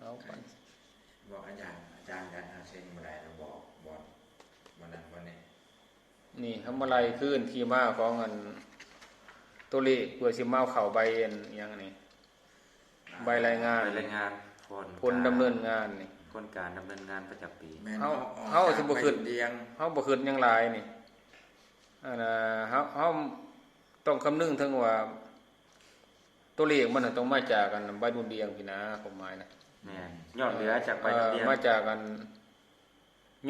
ບອກອາຈານ ອາຈານ ອາຈານເຊັນບໍ່ໄດ້ ແລ້ວບອກ ບອກ ບໍ່ນັ້ນບໍ່ນີ້. ນີ້ ເຮົາມາໄລ່ຄືນທີ່ມາຂອງອັນ ຕົວເລກ ເພື່ອຊິມາເຂົ້າໃບອັນຫຍັງນີ້ ໃບລາຍງານ ໃບລາຍງານຜົນ ຜົນດຳເນີນງານນີ້ ຜົນການດຳເນີນງານປະຈຳປີ. ແມ່ນ ເຮົາ ເຮົາ ເຮົາຊິບໍ່ຄຶດ ເຮົາບໍ່ຄຶດຫຍັງຫຼາຍນີ້ ອັນນ່າ ເຮົາ ເຮົາຕ້ອງຄຳນຶງເຖິງວ່າ ຕົວເລກມັນຕ້ອງມາຈາກອັນໃບດຸ່ນດ່ຽງພີ້ນະ ຄວາມໝາຍນະ. ແມ່ນ ຍອດເຫຼືອຈາກໃບດຸ່ນດ່ຽງ ເອີ ມາຈາກອັນ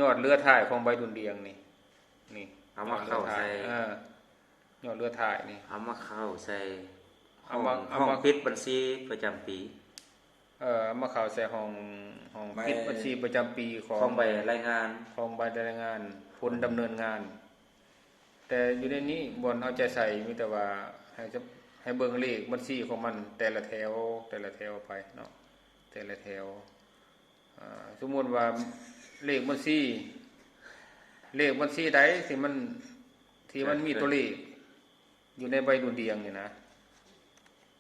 ຍອດເຫຼືອທ້າຍຂອງໃບດຸ່ນດ່ຽງນີ້ ນີ້ ເອົາມາເຂົ້າໃສ່ ຍອດເຫຼືອທ້າຍ ເອີ ຍອດເຫຼືອທ້າຍນີ້ ເອົາມາເຂົ້າໃສ່ ເອົາມາ ຫ້ອງ ເອົາມາ ຫ້ອງປິດບັນຊີປະຈຳປີ. ເອີ ເອົາມາເຂົ້າໃສ່ຫ້ອງ ຫ້ອງ ໃບ ປິດບັນຊີປະຈຳປີຂອງ ຂອງໃບລາຍງານ ຂອງໃບລາຍງານຜົນດຳເນີນງານ. ແຕ່ຢູ່ໃນນີ້ບ່ອນເອົາໃຈໃສ່ມີແຕ່ວ່າໃຫ້ ໃຫ້ເບິ່ງເລກບັນຊີຂອງມັນ ແຕ່ລະແຖວ ແຕ່ລະແຖວໄປເນາະ ແຕ່ລະແຖວ. ອ່າ ສົມມຸດວ່າເລກບັນຊີ ເລກບັນຊີໃດທີ່ມັນ ທີ່ມັນມີຕົວເລກຢູ່ໃນໃບດຸ່ນດ່ຽງນີ້ນະ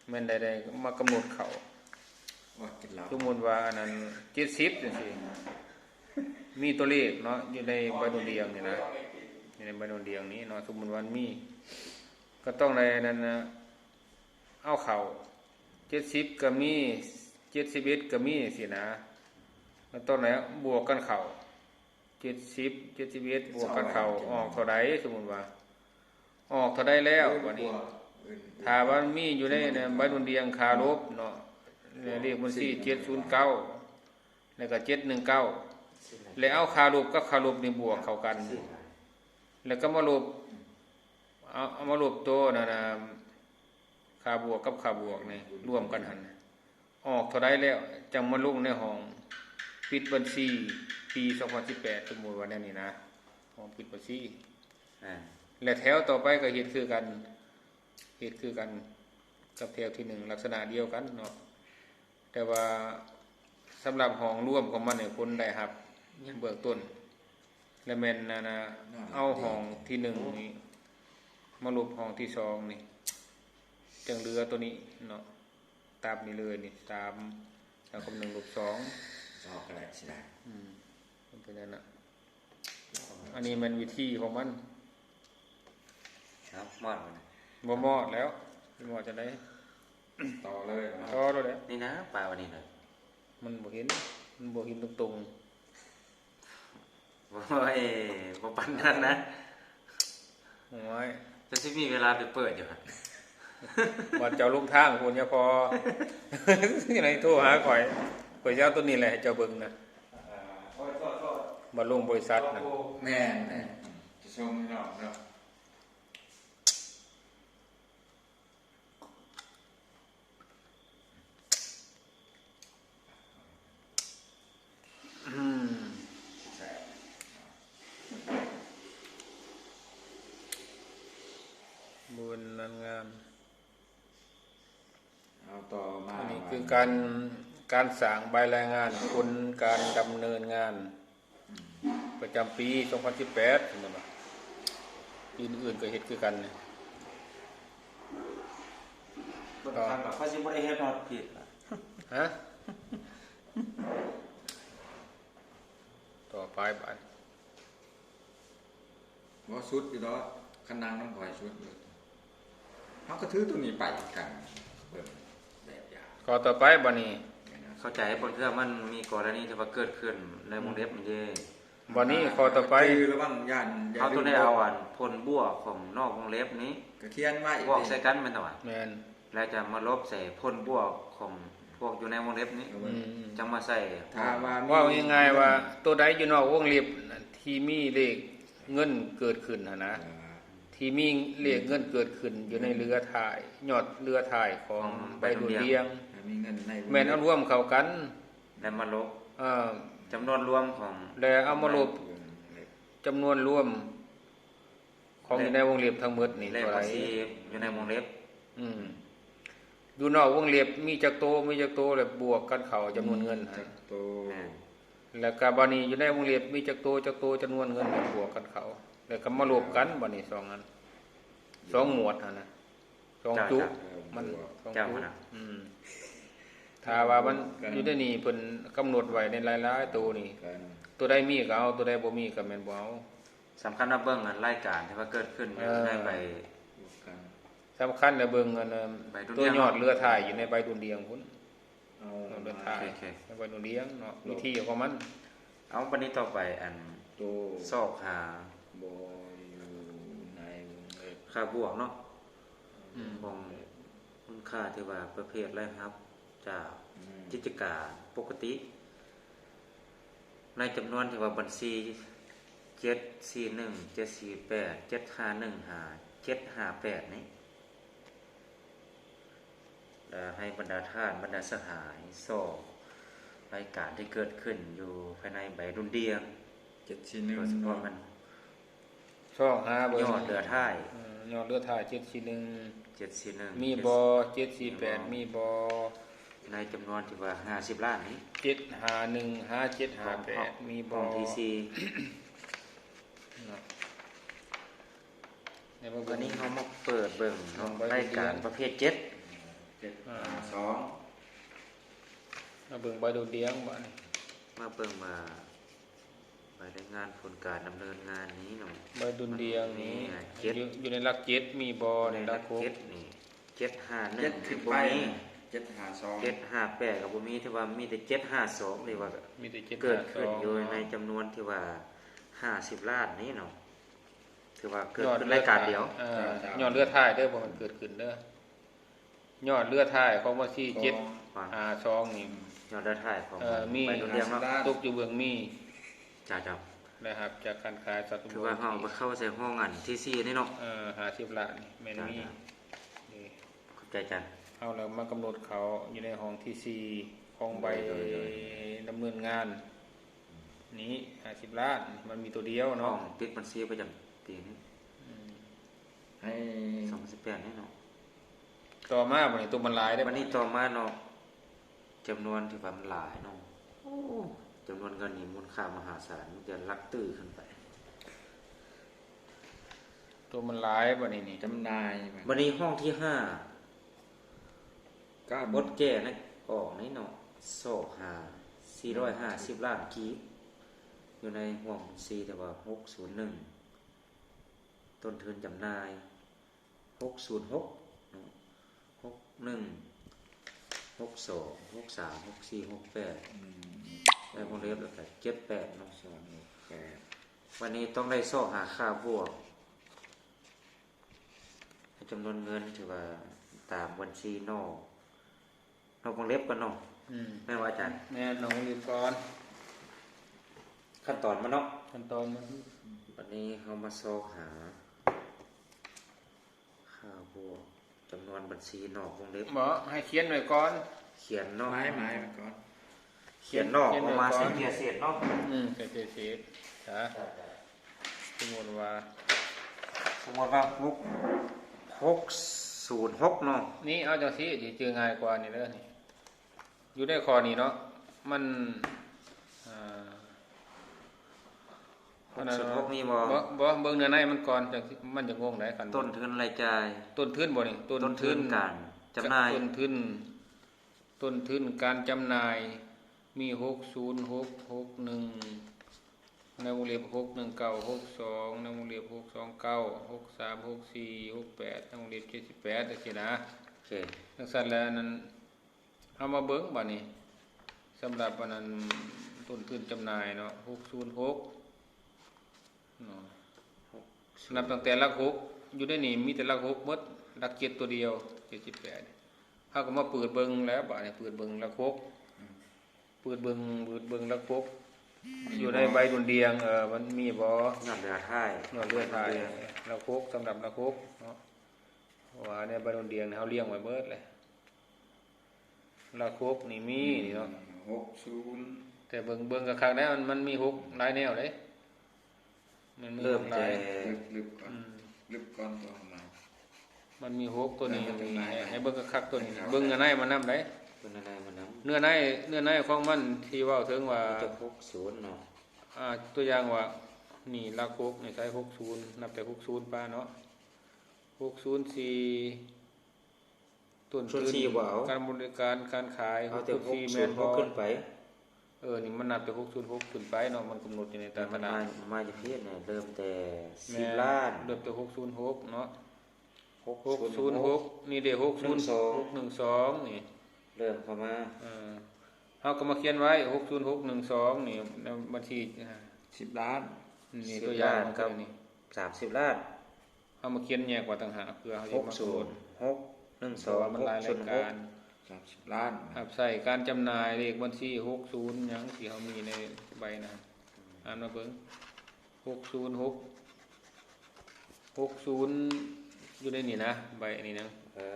ແມ່ນໃດໆ ມາກຳນົດເຂົ້າ. ໂອ້ຍ ກິນເຫຼົ້າ ສົມມຸດວ່າອັນນັ້ນ ເຈັດສິບ ຈັ່ງຊີ້ ມີຕົວເລກເນາະ ຢູ່ໃນໃບດຸ່ນດ່ຽງນີ້ນະ ຢູ່ໃນໃບດຸ່ນດ່ຽງນີ້ເນາະ ສົມມຸດວ່າມັນມີ ກໍຕ້ອງໄດ້ນັ້ນນະ ເອົາເຂົ້າ ເຈັດສິບກໍມີ ເຈັດສິບເອັດກໍມີ ຊີ້ນະ ກໍຕ້ອງໄດ້ບວກກັນເຂົ້າ ເຈັດສິບ ເຈັດສິບເອັດ ບວກກັນເຂົ້າ ອອກເທົ່າໃດ ສົມມຸດວ່າ ອອກເທົ່າໃດແລ້ວ ບາດນີ້ ຖ້າວ່າມັນມີຢູ່ໃນໃບດຸ່ນດ່ຽງຄ່າລົບເນາະ ເລກບັນຊີ ເຈັດສູນເກົ້າ ແລ້ວກໍ ເຈັດໜຶ່ງເກົ້າ ແລ້ວເອົາຄ່າລົບກັບຄ່າລົບນີ້ບວກເຂົ້າກັນ ແລ້ວກໍມາລົບ ເອົາ ເອົາມາລົບໂຕນັ້ນນະ ຄ່າບວກກັບຄ່າບວກນີ້ລວມກັນຫັ້ນ ອອກເທົ່າໃດແລ້ວ ຈັ່ງມາລົງໃນຫ້ອງປິດບັນຊີປີສອງພັນສິບແປດ ສົມມຸດວ່າແນວນີ້ນະ ຫ້ອງປິດບັນຊີ ອ່າ ແລະແຖວຕໍ່ໄປກໍເຮັດຄືກັນ ເຮັດຄືກັນກັບແຖວທີໜຶ່ງ ລັກສະນະດຽວກັນເນາະ ແຕ່ວ່າສຳລັບຫ້ອງລວມຂອງມັນນີ້ ຜົນໄດ້ຮັບເບື້ອງຕົ້ນ ແລະແມ່ນອັນນ່າ ເອົາຫ້ອງທີໜຶ່ງນີ້ມາລົບຫ້ອງທີສອງນີ້ ຈັ່ງເຫຼືອໂຕນີ້ເນາະ ຕາມນີ້ເລີຍນີ້ ສາມ ເທົ່າກັບໜຶ່ງລົບສອງ ຊອກກໍໄດ້ຊິໄດ້ ອືມ ມັນເປັນອັນນັ້ນນະ ອັນນີ້ແມ່ນວິທີຂອງມັນ. ເອົາ ມອດບໍ່ນີ້? ບໍ່ມອດແລ້ວ ຊິມອດຈັ່ງໃດ? ຕໍ່ເລີຍ ຕໍ່ໂລດແຫຼະ ນີ້ນະ ປາວ່ານີ້ນະ ມັນບໍ່ເຫັນ ມັນບໍ່ເຫັນຕົງໆ. ໂອ້ຍ ບໍ່ປານນັ້ນນະ ໂອ້ຍ ຈະຊິມີເວລາໄປເປີດຢູ່ຫັ້ນ ວ່າເຈົ້າລົງທາງພຸ້ນ ຍາພໍ ຈັ່ງໃດໂທຫາຂ້ອຍ ຂ້ອຍຊິເອົາໂຕນີ້ແຫຼະໃຫ້ເຈົ້າເບິ່ງນະ ເອີ ໂອ້ຍ ໂທດໆ ວ່າລົງບໍລິສັດນະ ແມ່ນ ແມ່ນ ຈະສົ່ງໃຫ້ນ້ອງເນາະ. ອືມ ແຊບ ບຸນນັ້ນງາມ ເອົາຕໍ່ມາ ອັນນີ້ຄືການ ການສ້າງໃບລາຍງານຜົນການດຳເນີນງານ ປະຈຳປີສອງພັນສິບແປດ ສົມມຸດວ່າ ປີອື່ນໆກໍເຮັດຄືກັນ ເບິ່ງຄັກລະ ຂ້ອຍຊິບໍ່ໄດ້ເຮັດຮອດຜິດລະ ຮະ ຕໍ່ໄປບາດ ບໍ່ສຸດຢູ່ດອກ ຄັນນັ່ງນຳຂ້ອຍສຸດຢູ່ ເຮົາກໍຖືຕົວນີ້ໄປຄືກັນ ເບິ່ງແບບຢ່າງ ຂໍ້ຕໍ່ໄປບາດນີ້ ເຂົ້າໃຈ ບາງເທື່ອມັນມີກໍລະນີທີ່ວ່າເກີດຂຶ້ນໃນວົງເລັບນີ້ເດ້ ບາດນີ້ຂໍ້ຕໍ່ໄປ ຄືລະວັງ ຢ່າ ເຮົາຕ້ອງໄດ້ເອົາອັນຜົນບວກຂອງນອກວົງເລັບນີ້ ກໍຂຽນໄວ້ ບວກໃສ່ກັນແມ່ນບໍ່ວະ? ແມ່ນ ແລ້ວຈະມາລົບໃສ່ຜົນບວກຂອງພວກຢູ່ໃນວົງເລັບນີ້ ອືມ ຈັ່ງມາໃສ່ ຖ້າວ່າມີ ເວົ້າງ່າຍໆວ່າ ໂຕໃດຢູ່ນອກວົງເລັບທີ່ມີເລກເງິນເກີດຂຶ້ນຫັ້ນນະ ອ່າ ທີ່ມີເລກເງິນເກີດຂຶ້ນຢູ່ໃນເຫຼືອທ້າຍ ຍອດເຫຼືອທ້າຍຂອງ ຂອງໃບດຸ່ນດ່ຽງ ໃບດຸ່ນດ່ຽງ ແມ່ນເອົາລວມເຂົ້າກັນ ແລ້ວມາລົບ ເອີ ຈຳນວນລວມຂອງ ແລ້ວເອົາມາລົບ ຈຳນວນລວມຂອງຢູ່ໃນວົງເລັບທັງໝົດນີ້ເທົ່າໃດ ຢູ່ໃນວົງເລັບ ອືມ ຢູ່ນອກວົງເລັບມີຈັກໂຕ ມີຈັກໂຕ ແລ້ວບວກກັນເຂົ້າຈຳນວນເງິນ ອືມ ຈັກໂຕ ແມ່ນ ແລ້ວກະບາດນີ້ຢູ່ໃນວົງເລັບມີຈັກໂຕ ຈັກໂຕ ຈຳນວນເງິນບວກກັນເຂົ້າ ແລ້ວກະມາລົບກັນ ບາດນີ້ສອງອັນ ສອງໝວດຫັ້ນນະ ສອງຈຸ ເຈົ້າ ມັນ ເຈົ້າ ສອງຈຸ ເຈົ້າ ອືມ ຖ ຖ້າວ່າມັນຢູ່ໃນນີ້ ເພິ່ນກຳນົດໄວ້ໃນຫຼາຍໆໂຕນີ້ ຕົວໃດມີກໍເອົາ ຕົວໃດບໍ່ມີກໍແມ່ນບໍ່ເອົາ. ສຳຄັນວ່າເບິ່ງອັນລາຍການທີ່ວ່າເກີດຂຶ້ນຢູ່ໃນໃບ ສຳຄັນແລ້ວເບິ່ງອັນ ໃບດຸນ ຕົວຍອດເຫຼືອທ້າຍຢູ່ໃນໃບດຸນດ່ຽງພຸ້ນ ເອົາ ຍອດເຫຼືອທ້າຍ ໂອເຄ ໃນໃບດຸນດ່ຽງເນາະ ວິທີຂອງມັນ. ເອົາ ບັດນີ້ຕໍ່ໄປ ອັນ ໂຕ ຊອກຫາ ບໍ່ຢູ່ໃນວົງເລັບ ຄ່າບວກເນາະ ອືມ ຂອງມູນຄ່າທີ່ວ່າປະເພດລາຍຮັບຈາກ ອືມ ກິດຈະການປົກກະຕິ ໃນຈຳນວນທີ່ວ່າບັນຊີ ເຈັດສີ່ໜຶ່ງ ເຈັດສີ່ແປດ ເຈັດຫ້າໜຶ່ງ ຫາ ເຈັດຫ້າແປດນີ້ ແລະ ໃຫ້ບັນດາທ່ານ ບັນດາສະຫາຍ ຊອກລາຍການທີ່ເກີດຂຶ້ນຢູ່ພາຍໃນໃບດຸນດ່ຽງ ເຈັດສີ່ໜຶ່ງ ໂດຍສະເພາະມັນ ຊອກຫາເບິ່ງ ຍອດເຫຼືອທ້າຍ ເອີ ຍອດເຫຼືອທ້າຍ ເຈັດສີ່ໜຶ່ງ ເຈັດສີ່ໜຶ່ງ ມີບໍ່? ເຈັດສີ່ແປດ ມີບໍ່? ໃນຈຳນວນທີ່ວ່າຫ້າສິບລ້ານນີ້ ເຈັດຫ້າໜຶ່ງ ຫາ ເຈັດຫ້າແປດ ມີບໍ່? ຫ້ອງທີສີ່ ເນາະ ໃນເບິ່ງ ອັນນີ້ເຮົາມາເປີດເບິ່ງເນາະ ລາຍການປະເພດເຈັດ ເຈັດຫ້າສອງ ມາເບິ່ງໃບດຸນດ່ຽງບາດນີ້ ມາເບິ່ງວ່າ ໃບລາຍງານຜົນການດຳເນີນງານນີ້ເນາະ ໃບດຸນດ່ຽງນີ້ ມັນມີເຈັດ ຢູ່ ຢູ່ໃນຫຼັກເຈັດມີບໍ່? ໃນຫຼັກຫົກ ໃນຫຼັກເຈັດນີ້ ເຈັດຫ້າໜຶ່ງ ເຈັດຂຶ້ນໄປ ບໍ່ມີ ເຈັດຫ້າສອງ ເຈັດຫ້າແປດກໍບໍ່ມີ ຖືວ່າມີແຕ່ເຈັດຫ້າສອງ ທີ່ວ່າມີແຕ່ເຈັດຫ້າສອງ ເກີດຂຶ້ນຢູ່ໃນຈຳນວນທີ່ວ່າຫ້າສິບລ້ານນີ້ເນາະ ຖືວ່າເກີດຂຶ້ນລາຍການດຽວ ເອີ ຍອດເຫຼືອທ້າຍເດີ ບໍ່ແມ່ນເກີດຂຶ້ນເດີ. ຍອດເຫຼືອທ້າຍຂອງບັນຊີ ເຈັດຫ້າສອງນີ້ ຍອດເຫຼືອທ້າຍຂອງ ເອີ ມີ ໃບດຸນດ່ຽງເນາະ ຕົກຢູ່ເບື້ອງມີ ຈ້າ ເຈົ້າ ລາຍຮັບຈາກການຂາຍສັດ ຖືວ່າເຮົາເອົາໄປເຂົ້າໃສ່ຫ້ອງອັນທີສີ່ນີ້ເນາະ ເອີ ຫ້າສິບລ້ານນີ້ແມ່ນມີ ນີ້ ຂອບໃຈ ເຮົາລະມາກຳນົດເຂົ້າຢູ່ໃນຫ້ອງທີສີ່ຂອງໃບ ໂດຍ ໂດຍ ດຳເນີນງານ ນີ້ ຫ້າສິບລ້ານ ມັນມີຕົວດຽວເນາະ ຫ້ອງປິດບັນຊີປະຈຳປີນີ້ ອືມ ໃຫ້ ສອງພັນສິບແປດນີ້ເນາະ ຕໍ່ມາບັດນີ້ ຕົວມັນຫຼາຍເດ້ ບັດນີ້ຕໍ່ມາເນາະ ຈຳນວນທີ່ວ່າມັນຫຼາຍເນາະ ໂອ້ ຈຳນວນເງິນນີ້ມູນຄ່າມະຫາສານ ມີແຕ່ຫຼັກຕື້ຂຶ້ນໄປ ຕົວມັນຫຼາຍບັດນີ້ນີ້ ຈຳໜ່າຍ ບັດນີ້ຫ້ອງທີຫ້າ ການ ບົດແກ້ໃນອອກນີ້ເນາະ ຊອກຫາສີ່ຮ້ອຍຫ້າສິບລ້ານກີບ ຢູ່ໃນຫ້ອງບັນຊີທີ່ວ່າຫົກສູນໜຶ່ງ ຕົ້ນທຶນຈຳໜ່າຍຫົກສູນຫົກເນາະ ຫົກໜຶ່ງ ຫົກສອງ ຫົກສາມ ຫົກສີ່ ຫົກແປດ ອືມ ໃນວົງເລັບແລ້ວກໍເຈັດແປດເນາະ ສອງຫົກແປດ ບັດນີ້ຕ້ອງໄດ້ຊອກຫາຄ່າບວກ ໃນຈຳນວນເງິນທີ່ວ່າຕາມບັນຊີນອກ ນອກວົງເລັບກ່ອນເນາະ ອືມ ແມ່ນບໍ່ອາຈານ? ແມ່ນ ນອກວົງເລັບກ່ອນ ຂັ້ນຕອນມັນເນາະ ຂັ້ນຕອນມັນ ບັດນີ້ເຮົາມາຊອກຫາຄ່າບວກ ຈຳນວນບັນຊີນອກວົງເລັບ ບໍ່ ໃຫ້ຂຽນໄວ້ກ່ອນ ຂຽນເນາະ ໝາຍ ໝາຍໄວ້ກ່ອນ ຂຽນນອກ ຂຽນ ອອກມາໃສ່ເຈ້ຍເສດເນາະ ອືມ ໃສ່ເຈ້ຍເສດ ສະ ສົມມຸດວ່າ ສົມມຸດວ່າຫົກ ຫົກສູນຫົກເນາະ ນີ້ ເອົາຈັ່ງຊີ້ ຊິຈື່ງ່າຍກວ່ານີ້ເດີ ນີ້ ຢູ່ໃນຂໍ້ນີ້ເນາະ ມັນ ເອີ ຫົກສູນຫົກມີບໍ່? ບໍ່ ບໍ່ ເບິ່ງເນື້ອໃນມັນກ່ອນ ຈັ່ງ ມັນຈະງົງໄດ໋ ຄັນ ຕົ້ນທຶນລາຍຈ່າຍ ຕົ້ນທຶນບໍ່ນີ້ ຕົ້ນທຶນ ຕົ້ນທຶນການຈຳໜ່າຍ ຕົ້ນທຶນ ຕົ້ນທຶນການຈຳໜ່າຍ ມີຫົກສູນຫົກ ຫົກໜຶ່ງ ໃນວົງເລັບ ຫົກໜຶ່ງເກົ້າ ຫົກສອງ ໃນວົງເລັບ ຫົກສອງເກົ້າ ຫົກສາມ ຫົກສີ່ ຫົກແປດ ໃນວົງເລັບ ເຈັດສິບແປດ ຈັ່ງຊີ້ນະ ໂອເຄ ຈັ່ງຊັ້ນແລ້ວ ອັນນັ້ນ ເຮົາມາເບິ່ງບາດນີ້ ສຳລັບອັນນັ້ນ ຕົ້ນທຶນຈຳໜ່າຍເນາະ ຫົກສູນຫົກເນາະ ນັບຕັ້ງແຕ່ຫຼັກຫົກ ຢູ່ໃນນີ້ມີແຕ່ຫຼັກຫົກໝົດ ຫຼັກເຈັດຕົວດຽວ ເຈັດສິບແປດ ເຮົາກໍມາເປີດເບິ່ງແລ້ວ ບາດນີ້ເປີດເບິ່ງຫຼັກຫົກ ອືມ ເປີດເບິ່ງ ເປີດເບິ່ງຫຼັກຫົກ ອືມ ຢູ່ໃນໃບດຸນດ່ຽງ ເອີ ມັນມີບໍ່? ຍອດເຫຼືອທ້າຍ ຍອດເຫຼືອທ້າຍ ຫຼັກຫົກ ສຳລັບຫຼັກຫົກເນາະ ເພາະວ່າໃນໃບດຸນດ່ຽງເຮົາລຽງໄວ້ເບິດແຫຼະ ຫຼັກຫົກນີ້ມີນີ້ເນາະ ຫົກສູນ ແຕ່ເບິ່ງ ເບິ່ງຄັກໆແລ້ວ ມັນ ມັນມີຫົກຫຼາຍແນວເດ້ ມັນມີ ເລີ່ມແຕ່ ຫົກຫຼາຍ ລຶບໆກ່ອນ ອືມ ລຶບກ່ອນຕົວໃໝ່ ມັນມີຫົກຕົວນີ້ ໃຫ້ ໃຫ້ເບິ່ງຄັກໆຕົວນີ້ ເບິ່ງເນື້ອໃນມັນນຳໄດ໋ ເບິ່ງເນື້ອໃນມັນນຳ ເນື້ອໃນ ເນື້ອໃນຂອງມັນທີ່ເວົ້າເຖິງວ່າ ມີແຕ່ຫົກສູນເນາະ ອ່າ ຕົວຢ່າງວ່າ ນີ້ຫຼັກຫົກນີ້ໃຊ້ຫົກສູນ ນັບແຕ່ຫົກສູນໄປເນາະ ຫົກສູນສີ່ ຕົ້ນທຶນ ສ່ວນສີ່ບໍ່ເອົາ ການບໍລິການການຂາຍ ເອົາແຕ່ຫົກສູນຫົກຂຶ້ນໄປ. ເອີ ນີ້ມັນນັບແຕ່ຫົກສູນຫົກຂຶ້ນໄປເນາະ ມັນກຳນົດຢູ່ໃນຕາມມາດາ ມາຈາກພີ້ນະ ເລີ່ມແຕ່ສິບລ້ານ ເລີ່ມແຕ່ຫົກສູນຫົກເນາະ ຫົກສູນຫົກ ນີ້ເດ້ ຫົກສູນຫົກ ໜຶ່ງສອງນີ້ ເລີ່ມເຂົ້າມາ ເອີ ເຮົາກໍມາຂຽນໄວ້ ຫົກສູນຫົກ ໜຶ່ງສອງນີ້ ໃນວັນທີ ສິບລ້ານ ນີ້ ສິບລ້ານ ຕົວຢ່າງຂອງ ກັບ ນີ້ ສາມສິບລ້ານ ເຮົາມາຂຽນແຍກໄວ້ຕ່າງຫາກ ເພື່ອເຮົາຊິມາ ຫົກສູນຫົກ ໜຶ່ງສອງ ເພາະວ່າມັນຫຼາຍລາຍການ ຫົກສູນຫົກ ສາມສິບລ້ານ ຮັບໃຊ້ການຈຳໜ່າຍ ເລກບັນຊີຫົກສູນຫຍັງທີ່ເຮົາມີໃນໃບນະ ອ່ານມາເບິ່ງ ຫົກສູນຫົກ ຫົກສູນ ຢູ່ໃນນີ້ນະ ໃບອັນນີ້ນະ ເອີ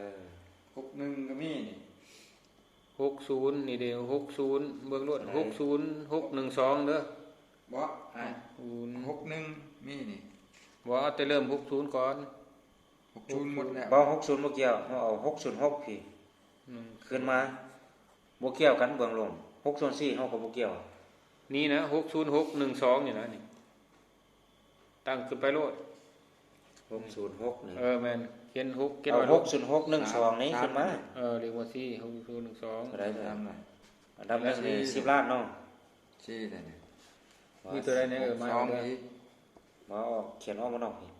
ຫົກໜຶ່ງກໍມີນີ້ ຫົກສູນ ນີ້ເດ້ ຫົກສູນ ເບິ່ງໂລດ ໃສ ຫົກສູນຫົກ ໜຶ່ງສອງເດີ ບໍ່ ອ່າ ຫຸກໜຶ່ງມີນີ້ ບໍ່ ເອົາແຕ່ເລີ່ມຫົກສູນກ່ອນ ຫົກສູນໝົດແລ້ວ ບໍ່ ຫົກສູນບໍ່ກ່ຽວ ເຮົາເອົາຫົກສູນຫົກພີ້ ຂຶ້ນມາ ບໍ່ກ່ຽວກັນເບື້ອງລົງ ຫົກສູນສີ່ເຮົາກໍບໍ່ກ່ຽວ ນີ້ນະ ຫົກສູນຫົກ ໜຶ່ງສອງນີ້ນະ ນີ້ ຕັ້ງຂຶ້ນໄປໂລດ ຫົກສູນຫົກນີ້ ເອີ ແມ່ນ ຂຽນຫົກ ຂຽນໄວ້ໂລດ ຫົກສູນຫົກ ໜຶ່ງສອງນີ້ຂຶ້ນມາ ເອີ ເລກບັນຊີຫົກສູນ ໜຶ່ງສອງ ເທົ່າໃດເລີຍ ອັນດັບໜຶ່ງນີ້ສິບລ້ານເນາະ ສີ່ແລ້ວນີ້ ມີຕົວໃດແດ່ ເອີ ມາ ສອງອີກ ບໍ່ ຂຽນອອກມານອກພີ້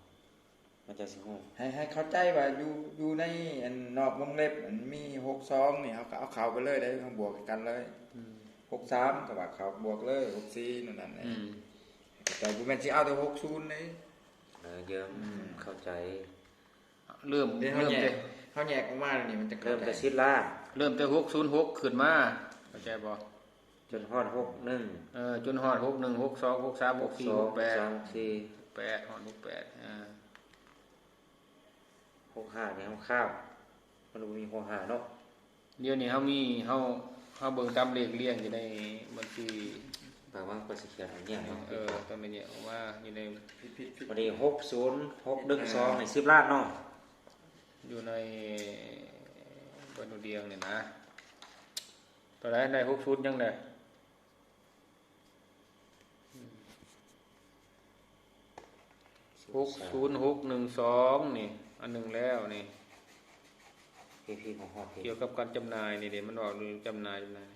ມັນຈະຊິຮູ້ ໃຫ້ ໃຫ້ເຂົ້າໃຈວ່າຢູ່ ຢູ່ໃນອັນນອກວົງເລັບ ອັນມີຫົກສອງນີ້ ເຮົາກໍເອົາເຂົ້າໄປເລີຍເດ້ ເຮົາບວກໃຫ້ກັນເລີຍ ອືມ ຫົກສາມກໍວ່າເຂົ້າບວກເລີຍ ຫົກສີ່ນັ້ນນັ້ນ ອືມ ແຕ່ບໍ່ແມ່ນຊິເອົາແຕ່ຫົກສູນເດ້ ເອີ ເຢີມ ອືມ ເຂົ້າໃຈ ເລີ່ມ ເລີ່ມແຕ່ ເຮົາແຍກອອກມາແລ້ວນີ້ ມັນຈະເລີ່ມແຕ່ສິບລ້ານ ເລີ່ມແຕ່ຫົກສູນຫົກຂຶ້ນມາ ເຂົ້າໃຈບໍ່? ຈົນຮອດຫົກໜຶ່ງ ເອີ ຈົນຮອດຫົກໜຶ່ງ ຫົກສອງ ຫົກສາມ ຫົກສີ່ ຫົກສອງ ຫົກແປດ ຫົກສາມ ສີ່ ແປດ ຮອດຫົກແປດ ອ່າ ຫົກຫ້ານີ້ເຮົາຂ້າມ ມັນບໍ່ມີຫົກຫ້າເນາະ ດຽວນີ້ເຮົາມີ ເຮົາ ເຮົາເບິ່ງຕາມເລກລຽງຢູ່ໃນບັນຊີ ແປວ່າຂ້ອຍຊິຂຽນໃຫ້ແຍກເນາະ ເອີ ຕ້ອງໄດ້ແຍກອອກມາຢູ່ໃນ ບັດນີ້ຫົກສູນຫົກ ໜຶ່ງສອງນີ້ສິບລ້ານເນາະ ຢູ່ໃນບັນດຽງນີ້ນະ ຕົວໃດໄດ້ຫົກສູນຍັງໄດ້ ຫົກສູນຫົກ ໜຶ່ງສອງນີ້ ອັນໜຶ່ງແລ້ວນີ້ ພີ່ໆ ມາຮອດພີ່ ກ່ຽວກັບການຈຳໜ່າຍນີ້ເດ້ ມັນເວົ້າເລື່ອງຈຳໜ່າຍ ຈຳໜ່າຍ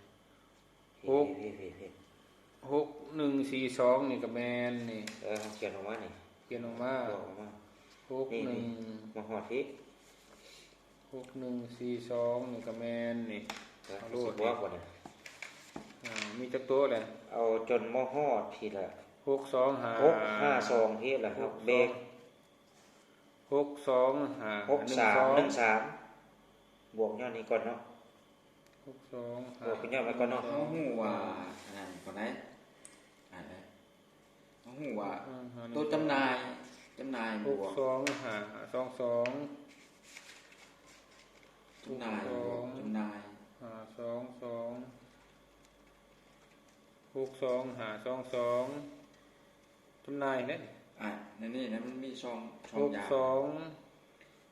ພີ່ໆ ຫົກ ຫົກໜຶ່ງສີ່ສອງນີ້ກໍແມ່ນນີ້ ເອີ ເຮົາຂຽນອອກມານີ້ ຂຽນອອກມາ ບວກອອກມາ ຫົກໜຶ່ງ ນີ້ ນີ້ ມາຮອດພີ້ ຫົກໜຶ່ງສີ່ສອງນີ້ກໍແມ່ນນີ້ ເອີ ເອົາໂລດ ຊິບວກບໍ່ນີ້ ອ່າ ມີຈັກໂຕແຫຼະ ເອົາຈົນມາຮອດພີ້ລະ ຫົກສອງຫ້າ ຫົກຫ້າສອງພີ້ລະ ຫົກສອງ ເບກ ຫົກສອງຫ້າ ຫົກສາມ ໜຶ່ງສອງ ໜຶ່ງສາມ ບວກຍ້ອນນີ້ກ່ອນເນາະ ຫົກສອງຫ້າ ບວກຍ້ອນໄວ້ກ່ອນເນາະ ເຮົາຮູ້ວ່າອັນນັ້ນກ່ອນໄດ໋ ອ່າ ເຮົາຮູ້ວ່າ ອ່າ ໂຕຈຳໜ່າຍ ຈຳໜ່າຍບວກ ຫົກສອງຫ້າສອງສອງ ຈຳໜ່າຍບວກ ຈົນໄດ້ ຫ້າສອງສອງ ຫົກສອງຫ້າສອງສອງ ຈຳໜ່າຍເດ້ ອ່າ ໃນນີ້ນະ ມັນມີຊ່ອງ ຊ່ອງຢ່າງ ຫົກສອງ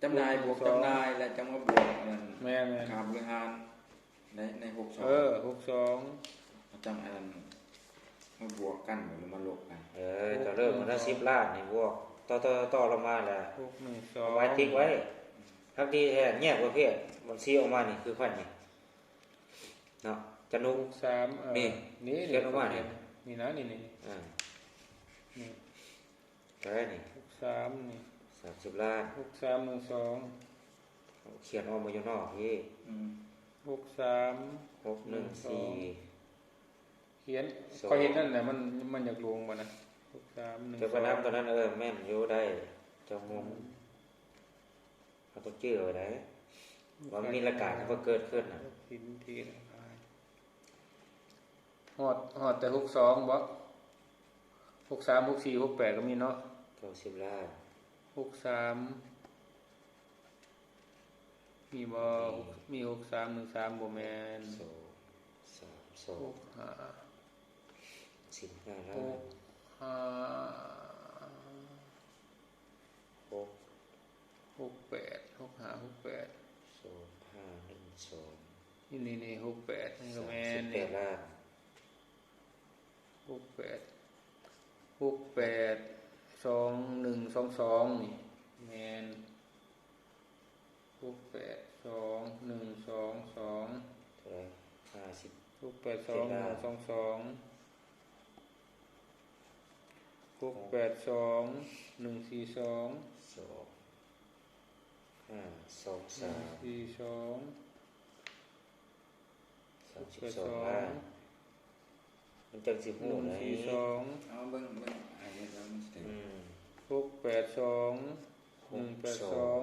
ຈຳໜ່າຍບວກ ຫົກສອງ ຈຳໜ່າຍ ແລ້ວຈັ່ງມາບວກອັນນັ້ນ ແມ່ນໆ ຄ່າບໍລິຫານ ໃນ ໃນຫົກສອງ ເອີ ຫົກສອງ ເຮົາຈັ່ງອັນນັ້ນ ມາບວກກັນ ຫຼືມາລົບກັນ ເອີ ກໍເລີ່ມມາແລ້ວ ສິບລ້ານນີ້ບວກ ຕໍ່ ຕໍ່ ຕໍ່ລົງມາແລ້ວ ຫົກໜຶ່ງສອງ ເອົາໄວ້ຕິກໄວ້ ຮັກດີແທ້ ແຍກປະເພດບັນຊີອອກມານີ້ ຄືຂ້ອຍນີ້ເນາະ ຈະນຸກ ຫົກສາມ ເອີ ນີ້ ນີ້ ຂຽນອອກມານີ້ ນີ້ນະ ນີ້ ນີ້ ອ່າ ນີ້ ເທົ່າໃດນີ້ ຫົກສາມນີ້ ສາມສິບລ້ານ ຫົກສາມ ໜຶ່ງສອງ ຂຽນອອກມາຢູ່ນອກພີ້ ອືມ ຫົກສາມ ຫົກໜຶ່ງສີ່ ໜຶ່ງສອງ ຂຽນ ສອງ ຂ້ອຍເຮັດນັ້ນແຫຼະ ມັນ ມັນຢາກລົງບໍ່ນະ ຫົກສາມ ໜຶ່ງສອງ ເຈົ້າກໍນຳຕົວນັ້ນ ເອີ ແມ່ນຢູ່ ໄດ້ ເຈົ້າງົງ ອືມ ເຮົາຕ້ອງຈື່ໄວ້ໄດ໋ ວ່າມັນມີລາຍການທີ່ເກີດຂຶ້ນນະ ຮອດ ຮອດແຕ່ຫົກສອງບໍ່? ຫົກສາມ ຫົກສີ່ ຫົກແປດ ກໍມີເນາະ ເກົ້າສິບລ້ານ ຫົກສາມ ມີບໍ່? ມີ ມີ ຫົກສາມ ໜຶ່ງສາມ ບໍ່ແມ່ນ ສອງ ສາມ ສອງ ຫົກຫ້າ ສິບຫ້າລ້ານ ຫົກຫ້າ ຫົກ ຫົກແປດ ຫົກຫ້າ ຫົກແປດ ສອງຫ້າໜຶ່ງສອງ ນີ້ ນີ້ ຫົກແປດ ນີ້ກໍແມ່ນ ສາມສິບແປດລ້ານ ຫົກແປດ ຫົກແປດ ສອງໜຶ່ງສອງສອງ ນີ້ແມ່ນ ຫົກແປດ ສອງ ໜຶ່ງສອງສອງ ເທົ່າໃດ? ຫ້າສິບ ຫົກແປດສອງ ເຈັດລ້ານ ໜຶ່ງສອງສອງ ຫົກແປດສອງ ໜຶ່ງສີ່ສອງ ສອງ ຫ້າສອງສາມ ໜຶ່ງສີ່ສອງ ສາມສິບສອງລ້ານ ມັນຈັ່ງຊິຮູ້ໄດ໋ ໜຶ່ງສີ່ສອງ ເອົາເບິ່ງ ເບິ່ງອາຍຸແລ້ວມັນຊິຖືກ ອືມ ຫົກແປດສອງ ຫົກ ໜຶ່ງແປດສອງ ສອງ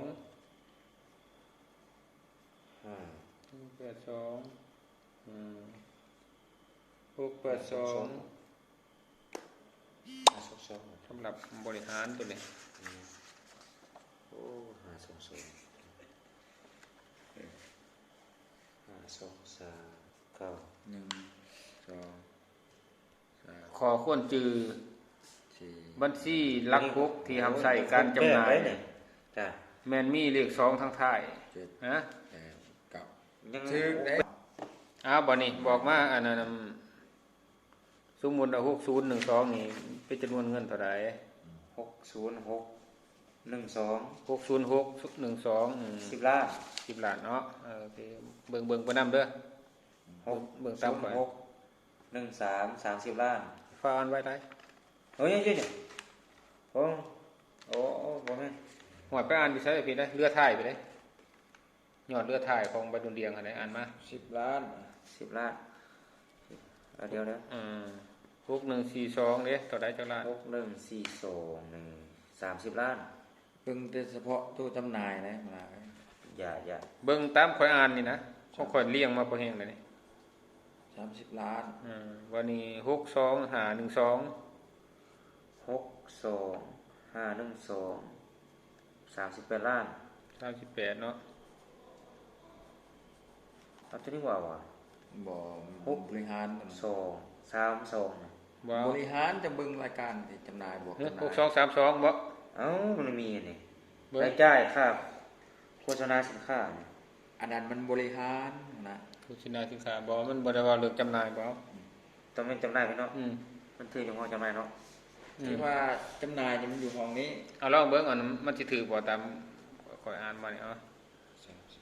ຫ້າ ໜຶ່ງແປດສອງ ອືມ ຫົກແປດສອງ ຫ້າສອງສອງ ຫ້າສອງສອງ ສຳລັບບໍລິຫານໂຕນີ້ ອືມ ໂອ້ ຫ້າສອງສອງ ເອີ ຫ້າສອງສາມ ເກົ້າ ໜຶ່ງສອງ ຂໍຄວນຈື່ ສີ່ ບັນຊີຫຼັກຫົກທີ່ຮັບໃຊ້ການຈຳໜ່າຍ ແມ່ນມີເລກສອງທາງທ້າຍ ເຈັດ ຮະ ແປດ ເກົ້າ ຍັງຖືກເດ້ ອ້າວ ບາດນີ້ບອກມາ ອັນນັ້ນ ສົມມຸດວ່າ ຫົກສູນໜຶ່ງສອງ ນີ້ເປັນຈຳນວນເງິນເທົ່າໃດ? ຫົກສູນຫົກ ໜຶ່ງສອງ ຫົກສູນຫົກ ໜຶ່ງສອງ ອືມ ສິບລ້ານ ສິບລ້ານເນາະ ເອີ ໂອເຄ ເບິ່ງ ເບິ່ງໄປນຳເດີ ຫົກ ເບິ່ງຕາມໄປ ຫົກ ໜຶ່ງສາມ ສາມສິບລ້ານ ຟ້າອ່ານໄວໄດ໋ ໂອ້ຍ ໂອ້ ໂອ້ ບໍ່ແມ່ນ ຫ້ວຍ ໄປອ່ານຢູ່ໃສຜິດເດ້ ເຫຼືອທ້າຍໄປເດ້ ຍອດເຫຼືອທ້າຍຂອງໃບດຸນດຽງຫັ້ນແຫຼະ ອ່ານມາ ສິບລ້ານ ສິບລ້ານ ດຽວໆ ເອີ ຫົກໜຶ່ງສີ່ສອງເດ້ ເທົ່າໃດຈັກລ້ານ? ຫົກໜຶ່ງສີ່ສອງນີ້ ສາມສິບລ້ານ ເບິ່ງແຕ່ສະເພາະໂຕຈຳໜ່າຍນະ ຢ່າ ຢ່າ ເບິ່ງຕາມຂ້ອຍອ່ານນີ້ນະ ຂອງຂ້ອຍລຽງມາພໍແຮງແລ້ວນີ້ ສາມສິບລ້ານ ເອີ ບາດນີ້ ຫົກສອງຫ້າໜຶ່ງສອງ ຫົກສອງຫ້າໜຶ່ງສອງ ສາມສິບແປດລ້ານ ສາມສິບແປດເນາະ ເອົາໂຕນີ້ວ່າ ບໍ່ ຫົກ ບໍລິຫານ ສອງສາມສອງ ບໍ່ ບໍລິຫານຈະເບິ່ງລາຍການທີ່ຈຳໜ່າຍ ບວກຈຳໜ່າຍ ຫົກສອງສາມສອງ ບໍ່ ເອົ້າ ມັນມີອັນນີ້ ລາຍຈ່າຍຄ່າໂຄສະນາສິນຄ້າ ອັນນັ້ນມັນບໍລິຫານນະ ໂຄສະນາສິນຄ້າ ບໍ່ ມັນບໍ່ໄດ້ເວົ້າເລື່ອງຈຳໜ່າຍ ບໍ່ ອືມ ຕ້ອງແມ່ນຈຳໜ່າຍເນາະ ອືມ ມັນຖືກຢູ່ຫ້ອງຈຳໜ່າຍເນາະ ອືມ ທີ່ວ່າຈຳໜ່າຍນີ້ມັນຢູ່ຫ້ອງນີ້ ເອົາລອງເບິ່ງ ອັນມັນຊິຖືກບໍ່ ຕາມຂ້ອຍອ່ານມານີ້ ເອົາ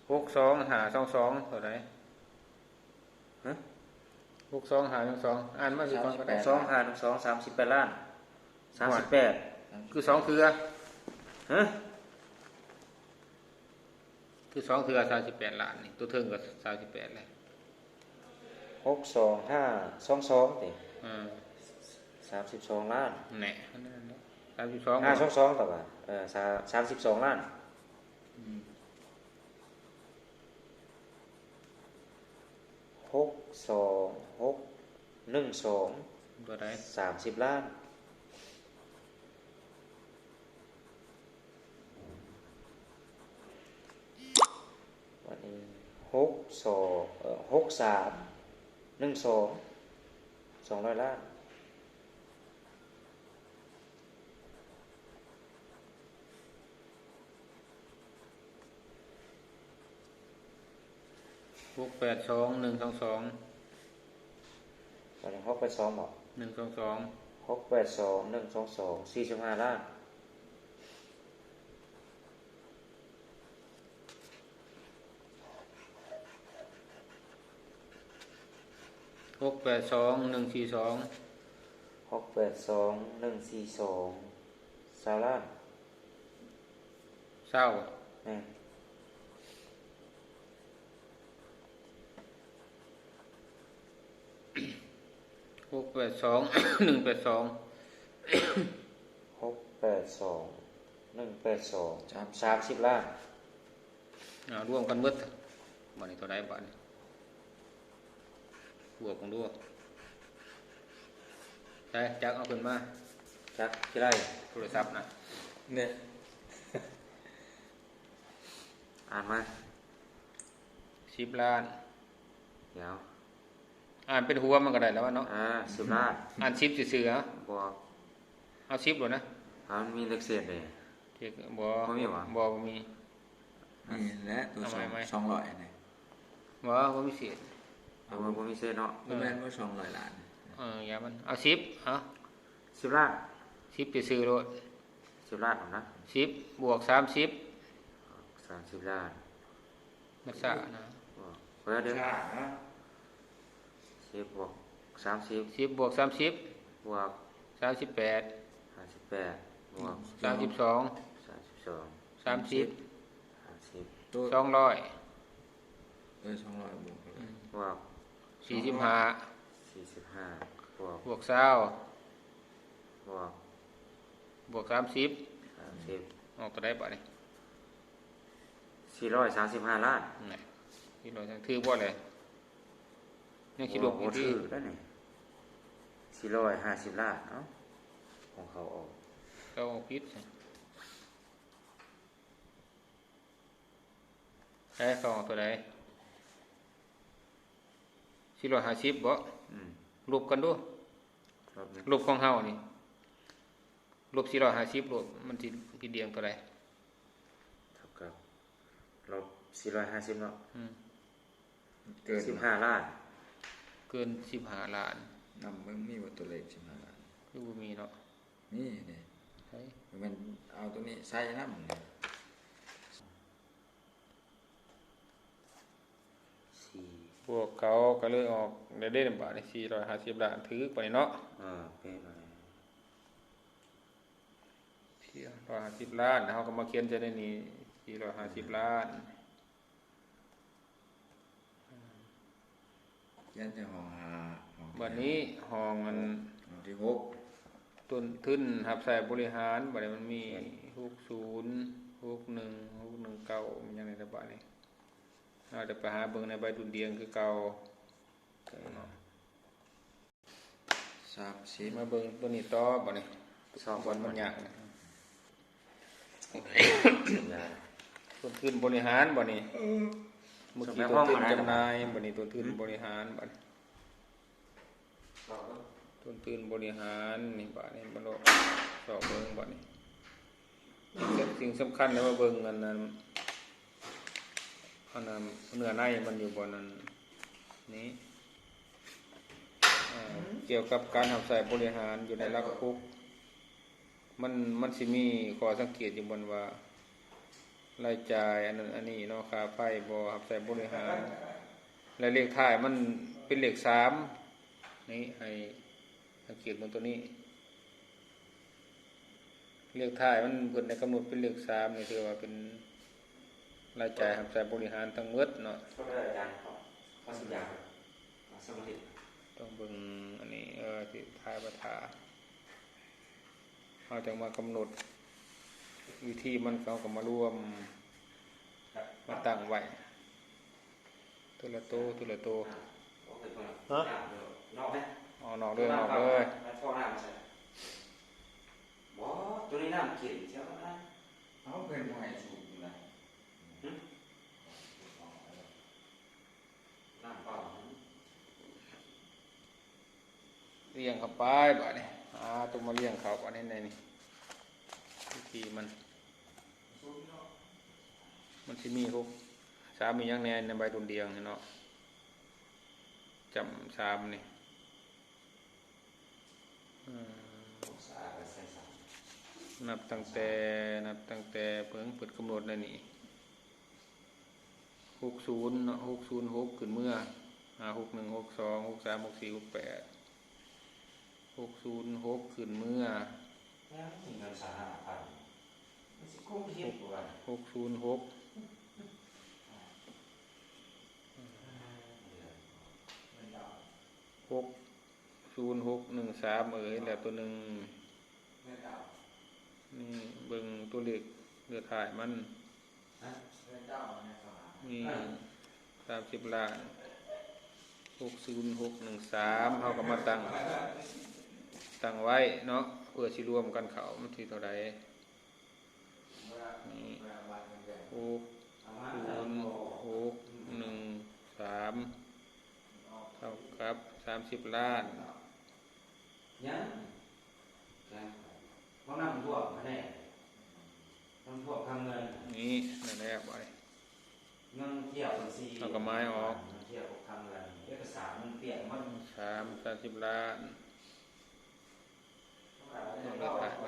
ຫົກສອງຫ້າສອງສອງ ເທົ່າໃດ? ຮະ? ຫົກສອງຫ້າໜຶ່ງສອງ ອ່ານມາຊິກ່ອນກໍໄດ້ ສອງຫ້າໜຶ່ງສອງ ສາມສິບແປດລ້ານ ສາມສິບແປດ ຄືສອງເທື່ອ ຮະ? ຄືສອງເທື່ອ ສາມສິບແປດລ້ານນີ້ ຕົວເທິງກໍສາມສິບແປດແຫຼະ ຫົກສອງຫ້າສອງສອງ ຕິ ເອີ ສາມສິບສອງລ້ານ ແນ່ ສາມສິບສອງ ຫ້າສອງສອງ ຕະວ່າ ເອີ ສາມສິບສອງລ້ານ ອືມ ຫົກສອງຫົກໜຶ່ງສອງ ບໍ່ໄດ້ ສາມສິບລ້ານ ບັດນີ້ ຫົກສອງ ເອີ ຫົກສາມໜຶ່ງສອງ ສອງຮ້ອຍລ້ານ ຫົກແປດສອງໜຶ່ງສອງສອງ ອັນນີ້ຫົກແປດສອງບໍ? ໜຶ່ງສອງສອງ ຫົກແປດສອງໜຶ່ງສອງສອງ ສີ່ສິບຫ້າລ້ານ ຫົກແປດສອງໜຶ່ງສີ່ສອງ ຫົກແປດສອງໜຶ່ງສີ່ສອງ ຊາວລ້ານ ຊາວ ແມ່ນ ຫົກແປດສອງໜຶ່ງແປດສອງ ຫົກແປດສອງໜຶ່ງແປດສອງ ສາມສິບ ສາມສິບລ້ານ ເອົາ ລວມກັນເບິດ ບັດນີ້ເທົ່າໃດບາດນີ້ ບວກເບິ່ງດູ ໃສ ຈັກເອົາຂຶ້ນມາ ຈັກຊິໄດ້ ໂທລະສັບນະ ນີ້ ອ່ານມາ ສິບລ້ານ ດຽວ ອ່ານເປັນຫົວມັນກໍໄດ້ແລ້ວວະເນາະ ເອີ ສິບລ້ານ ອ່ານສິບຊື່ໆ ເອົາ ບໍ່ ເອົາສິບໂລດນະ ເອົາ ມັນມີເລກເສດເດ້ ເລກ ບໍ່ ບໍ່ມີຫວາ ບໍ່ ບໍ່ມີ ນີ້ແຫຼະ ຕົວ ເອົາໃໝ່ ສອງ ສອງຮ້ອຍນີ້ ບໍ່ ບໍ່ມີເສດ ເອົາ ບໍ່ມີເສດເນາະ ບໍ່ແມ່ນວ່າສອງຮ້ອຍລ້ານ ເອີ ຢ່າມັນ ເອົາສິບ ເອົາ ສິບລ້ານ ສິບຊື່ໆໂລດ ສິບລ້ານນະ ສິບບວກສາມສິບ ສາມສິບລ້ານ ມັນຊ້ານະ. ເອີ ເດີ ສິບບວກສາມສິບ ສິບບວກສາມສິບ ບວກສາມສິບແປດ ຫ້າສິບແປດ ບວກສາມສິບສອງ ສາມສິບສອງ ສາມສິບ ຫ້າສິບ ສອງຮ້ອຍ ເອີ ສອງຮ້ອຍ ບວກ ອືມ ບວກສີ່ສິບຫ້າ ສີ່ສິບຫ້າ ບວກ ບວກຊາວ ບວກ ບວກສາມສິບ ສາມສິບ ອອກເທົ່າໃດບາດນີ້? ສີ່ຮ້ອຍສາມສິບຫ້າລ້ານ. ແນ່ ສີ່ຮ້ອຍ ຖືກບໍ່ແຫຼະ? ຍັງຊິລວມອີກຕິ? ບໍ່ຖືກແລ້ວນີ້ ສີ່ຮ້ອຍຫ້າສິບລ້ານ. ເອົ້າ ຂອງເຂົາອອກ ເຂົາອອກຜິດ. ໃສ ເຂົາອອກຕົວໃດ? ສີ່ຮ້ອຍຫ້າສິບບໍ? ອືມ ລົບກັນດູ ລົບຂອງເຮົານີ້ ລົບສີ່ຮ້ອຍຫ້າສິບ ລົບ ມັນຊິຜິດດ່ຽງເທົ່າໃດ? ເທົ່າກັບລົບສີ່ຮ້ອຍຫ້າສິບເນາະ. ອືມ ເກີນສິບຫ້າລ້ານ ເກີນສິບຫ້າລ້ານ. ນຳເບິ່ງມີບໍ່ຕົວເລກສິບຫ້າລ້ານ? ຄືບໍ່ມີເນາະ. ນີ້ເດ້ ໃສ? ແມ່ນເອົາຕົວນີ້ໃສ່ນຳ. ສີ່ ພວກເຂົາກໍເລີຍອອກໄດ້ເດ້ ບາດນີ້ ສີ່ຮ້ອຍຫ້າສິບລ້ານ ຖືກປານນີ້ເນາະ. ເອີ ເປັນໄປ ສີ່ຮ້ອຍຫ້າສິບລ້ານ ເຮົາກໍມາຂຽນໃສ່ໃນນີ້ ສີ່ຮ້ອຍຫ້າສິບລ້ານ. ຂຽນໃສ່ຫ້ອງຫ້າ ຫ້ອງທີ່ ບາດນີ້ຫ້ອງອັນ ຫ້ອງທີຫົກ ຕົ້ນທຶນຮັບໃຊ້ບໍລິຫານ ບາດນີ້ມັນມີ ເຈັດ ຫົກສູນ ຫົກໜຶ່ງ ຫົກໜຶ່ງເກົ້າ ມີຫຍັງແດ່ລະບາດນີ້? ເຮົາຈະໄປຫາເບິ່ງໃນໃບດຸນດ່ຽງຄືເກົ່າ. ສາມສິບ ມາເບິ່ງຕົວນີ້ຕໍ່ບາດນີ້ ຊອກ ບ່ອນມັນຍາກນະ ຕົ້ນທຶນບໍລິຫານບາດນີ້. ເມື່ອກີ້ຕົ້ນທຶນຈຳໜ່າຍ ບາດນີ້ຕົ້ນທຶນບໍລິຫານບາດນີ້ ຕົ້ນທຶນບໍລິຫານນີ້ ບາດນີ້ມາລອງຊອກເບິ່ງບາດນີ້. ສິ່ງສຳ ສິ່ງສຳຄັນແລ້ວມາເບິ່ງອັນນັ້ນ ອັນນັ້ນ ເນື້ອໃນມັນຢູ່ບ່ອນນັ້ນນີ້ ເອີ ກ່ຽວກັບການຮັບໃຊ້ບໍລິຫານຢູ່ໃນຫຼັກຫົກ ມັນ ມັນຊິມີຂໍ້ສັງເກດຢູ່ບ່ອນວ່າ ລາຍຈ່າຍອັນນັ້ນອັນນີ້ເນາະ ຄ່າໄຟບໍ່ ຮັບໃຊ້ບໍລິຫານ ແລະ ເລກທ້າຍມັນເປັນເລກສາມນີ້ ໃຫ້ສັງເກດເບິ່ງຕົວນີ້. ເລກທ້າຍມັນ ເພິ່ນໄດ້ກຳນົດເປັນເລກສາມນີ້ ຖືວ່າເປັນລາຍຈ່າຍຮັບໃຊ້ບໍລິຫານທັງໝົດເນາະ. ຂໍໂທດອາຈານ ຂໍ ຂໍສັນຍາ ສະມາທິ ຕ້ອງເບິ່ງອັນນີ້ ເອີ ທີ່ທ້າຍບັດທ່າ ເຮົາຈັ່ງມາກຳນົດວິທີມັນ ເຮົາກໍມາລວມ ມາຕັ້ງໄວ້ ເທື່ອລະໂຕ ເທື່ອລະໂຕ. ຮະ? ອອກນອກເລີຍ ອອກນອກເລີຍ. ບໍ່ ຕົວນີ້ນ້ຳເຂັ້ມແທ້ນະ. ເອົາ ເພິ່ນບໍ່ໃຫ້ສູບຢູ່ນະ. ຫຶ? ນ້ຳເປົ່າ. ລຽງເຂົ້າໄປບາດນີ້ ຫາຕົວມາລຽງເຂົ້າບາດນີ້ ໃນນີ້ ວິທີມັນ ມັນຊິມີຫົກ ສາມ ມີຫຍັງແດ່ໃນໃບດຸນດ່ຽງນີ້ເນາະ ຈຳສາມນີ້ ອືມ ນັບຕັ້ງແຕ່ ນັບຕັ້ງແຕ່ເພິ່ນ ເພິ່ນກຳນົດໃນນີ້ ຫົກສູນເນາະ ຫົກສູນຫົກຂຶ້ນເມືອ ອາ ຫົກໜຶ່ງ ຫົກສອງ ຫົກສາມ ຫົກສີ່ ຫົກແປດ ຫົກສູນຫົກຂຶ້ນເມືອ ຍັງມີເງິນສາມຫ້າພັນ ມັນຊິກຸ້ມເຮັດບໍ່ວະ ຫົກສູນຫົກ ຫົກສູນຫົກໜຶ່ງສາມ ເອີ ເຫັນແລ້ວຕົວໜຶ່ງ. ນີ້ເບິ່ງຕົວເລກເຫຼືອທ້າຍມັນ ມີສາມສິບລ້ານ ຫົກສູນຫົກໜຶ່ງສາມ ເຮົາກໍມາຕັ້ງ ຕັ້ງໄວ້ເນາະ ເພື່ອຊິລວມກັນເຂົ້າ ມັນຊິເທົ່າໃດ? ນີ້ ຫົກສູນຫົກໜຶ່ງສາມ ເທົ່າກັບສາມສິບລ້ານ. ຍັງ ຂອງນ້ຳຖ້ວມພະແນກ ນ້ຳຖ້ວມຄັງເງິນ ນີ້ ນັ້ນແຫຼະ ບາດນີ້ ເງິນທຽບບັນຊີ ເຮົາກໍໝາຍອອກ ເງິນທຽບຄັງເງິນ ເອກະສານມັນປ່ຽນໝົດ ສາມ ສາມສິບລ້ານ ເອົາເລີຍ ຖ່າຍໄວ້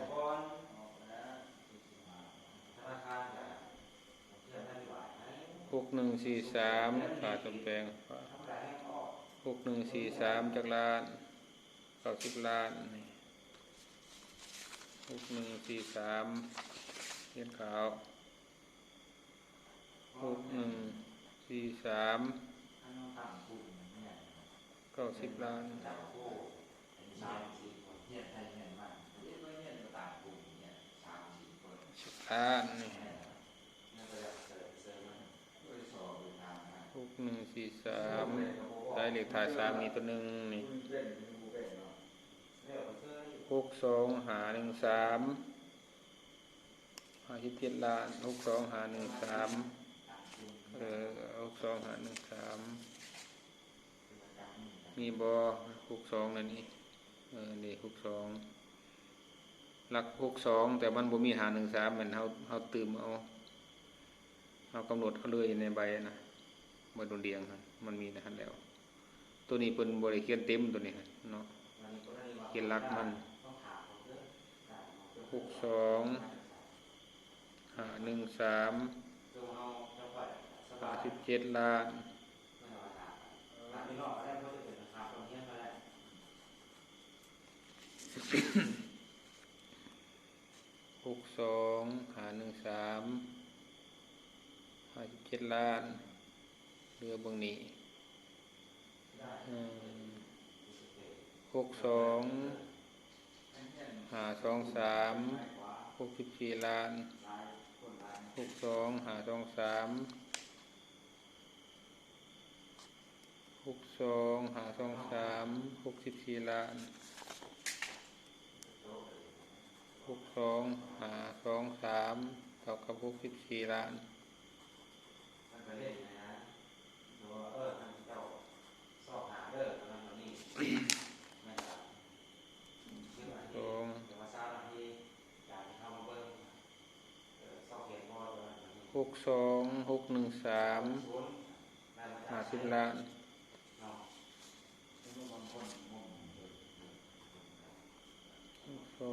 ທະນາຄານກໍເອົາເຄື່ອງນະໂຍບາຍໃຫ້ ຫົກໜຶ່ງສີ່ສາມ ຄ່າສ້ອມແປງ ຫົກໜຶ່ງສີ່ສາມ ຈັກລ້ານ? ເກົ້າສິບລ້ານ. ນີ້ ຫົກໜຶ່ງສີ່ສາມ ຮຽນຂ່າວ ຫົກໜຶ່ງສີ່ສາມ ເກົ້າສິບລ້ານ. ສິບລ້ານນີ້ ຫົກໜຶ່ງສີ່ສາມ ໄດ້ເລກທ້າຍສາມນີ້ຕົວໜຶ່ງນີ້ ຫົກສອງຫ້າໜຶ່ງສາມ ຫ້າສິບເຈັດລ້ານ. ຫົກສອງຫ້າໜຶ່ງສາມ ເອີ ຫົກສອງຫ້າໜຶ່ງສາມ ມີບໍ່? ຫົກສອງ ນັ້ນນີ້ ເອີ ນີ້ ຫົກສອງ ຫຼັກຫົກສອງ ແຕ່ມັນບໍ່ມີຫ້າໜຶ່ງສາມ ແມ່ນເຮົາ ເຮົາຕື່ມເອົາ ເຮົາກຳນົດເອົາເລີຍໃນໃບນະ ໃບດຸ່ນດຽງຫັ້ນ ມັນມີໃນຫັ້ນແລ້ວ. ໂຕນີ້ເພິ່ນບໍ່ໄດ້ຂຽນເຕັມໂຕນີ້ເນາະ ຂຽນຫຼັກມັນ ຫົກສອງຫ້າໜຶ່ງສາມ ຫ້າສິບເຈັດລ້ານ. ຫົກສອງຫ້າໜຶ່ງສາມ ຫ້າສິບເຈັດລ້ານ. ເຫຼືອເບິ່ງນີ້ ອືມ ຫົກສອງຫ້າສອງສາມ ຫົກສິບສີ່ລ້ານ. ຫົກສອງຫ້າສອງສາມ ຫົກສອງຫ້າສອງສາມ ຫົກສິບສີ່ລ້ານ. ຫົກສອງຫ້າສອງສາມ ເທົ່າກັບຫົກສິບສີ່ລ້ານ. ຫົກສອງຫົກໜຶ່ງສາມ ຫ້າສິບລ້ານ. ຫົກສອງ ຫົກສອງ ສາ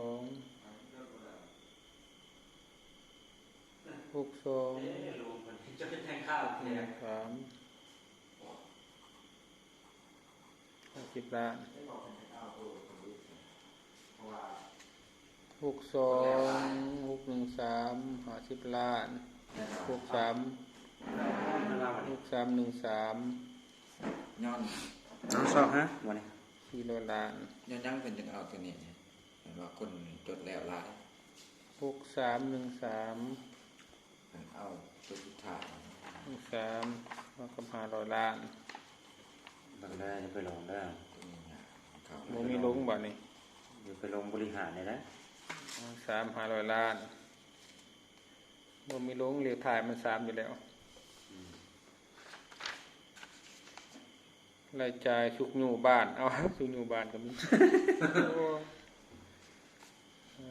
ມ ຫ້າສິບລ້ານ. ຫົກສອງຫົກໜຶ່ງສາມ ຫ້າສິບລ້ານ. ຫົກສາມ ຫົກສາມໜຶ່ງສາມ ຍ້ອນ ຍ້ອນຊອກຫາບໍ່ນີ້ ສີ່ຮ້ອຍລ້ານ. ຍ້ອນຫຍັງເພິ່ນຈຶ່ງເອົາຕົວນີ້? ເຫັນວ່າຄົນຈົດແລ້ວຫຼາຍ. ຫົກສາມໜຶ່ງສາມ ເອົາຈຸດສຸດທ້າຍ ສາມເທົ່າກັບຫ້າຮ້ອຍລ້ານ. ເບິ່ງເດີ ຢ່າໄປຫຼົງເດີ ບໍ່ມີຫຼົງບາດນີ້. ຢ່າໄປຫຼົງບໍລິຫານນີ້ນະ. ສາມ ຫ້າຮ້ອຍລ້ານ ບໍ່ມີຫຼົງ ເລກທ້າຍມັນສາມຢູ່ແລ້ວ. ອືມ ລາຍຈ່າຍຊຸກຍູ້ບ້ານ ເອົ້າ ຊຸກຍູ້ບ້ານກໍມີ. ໂອ້ ເອີ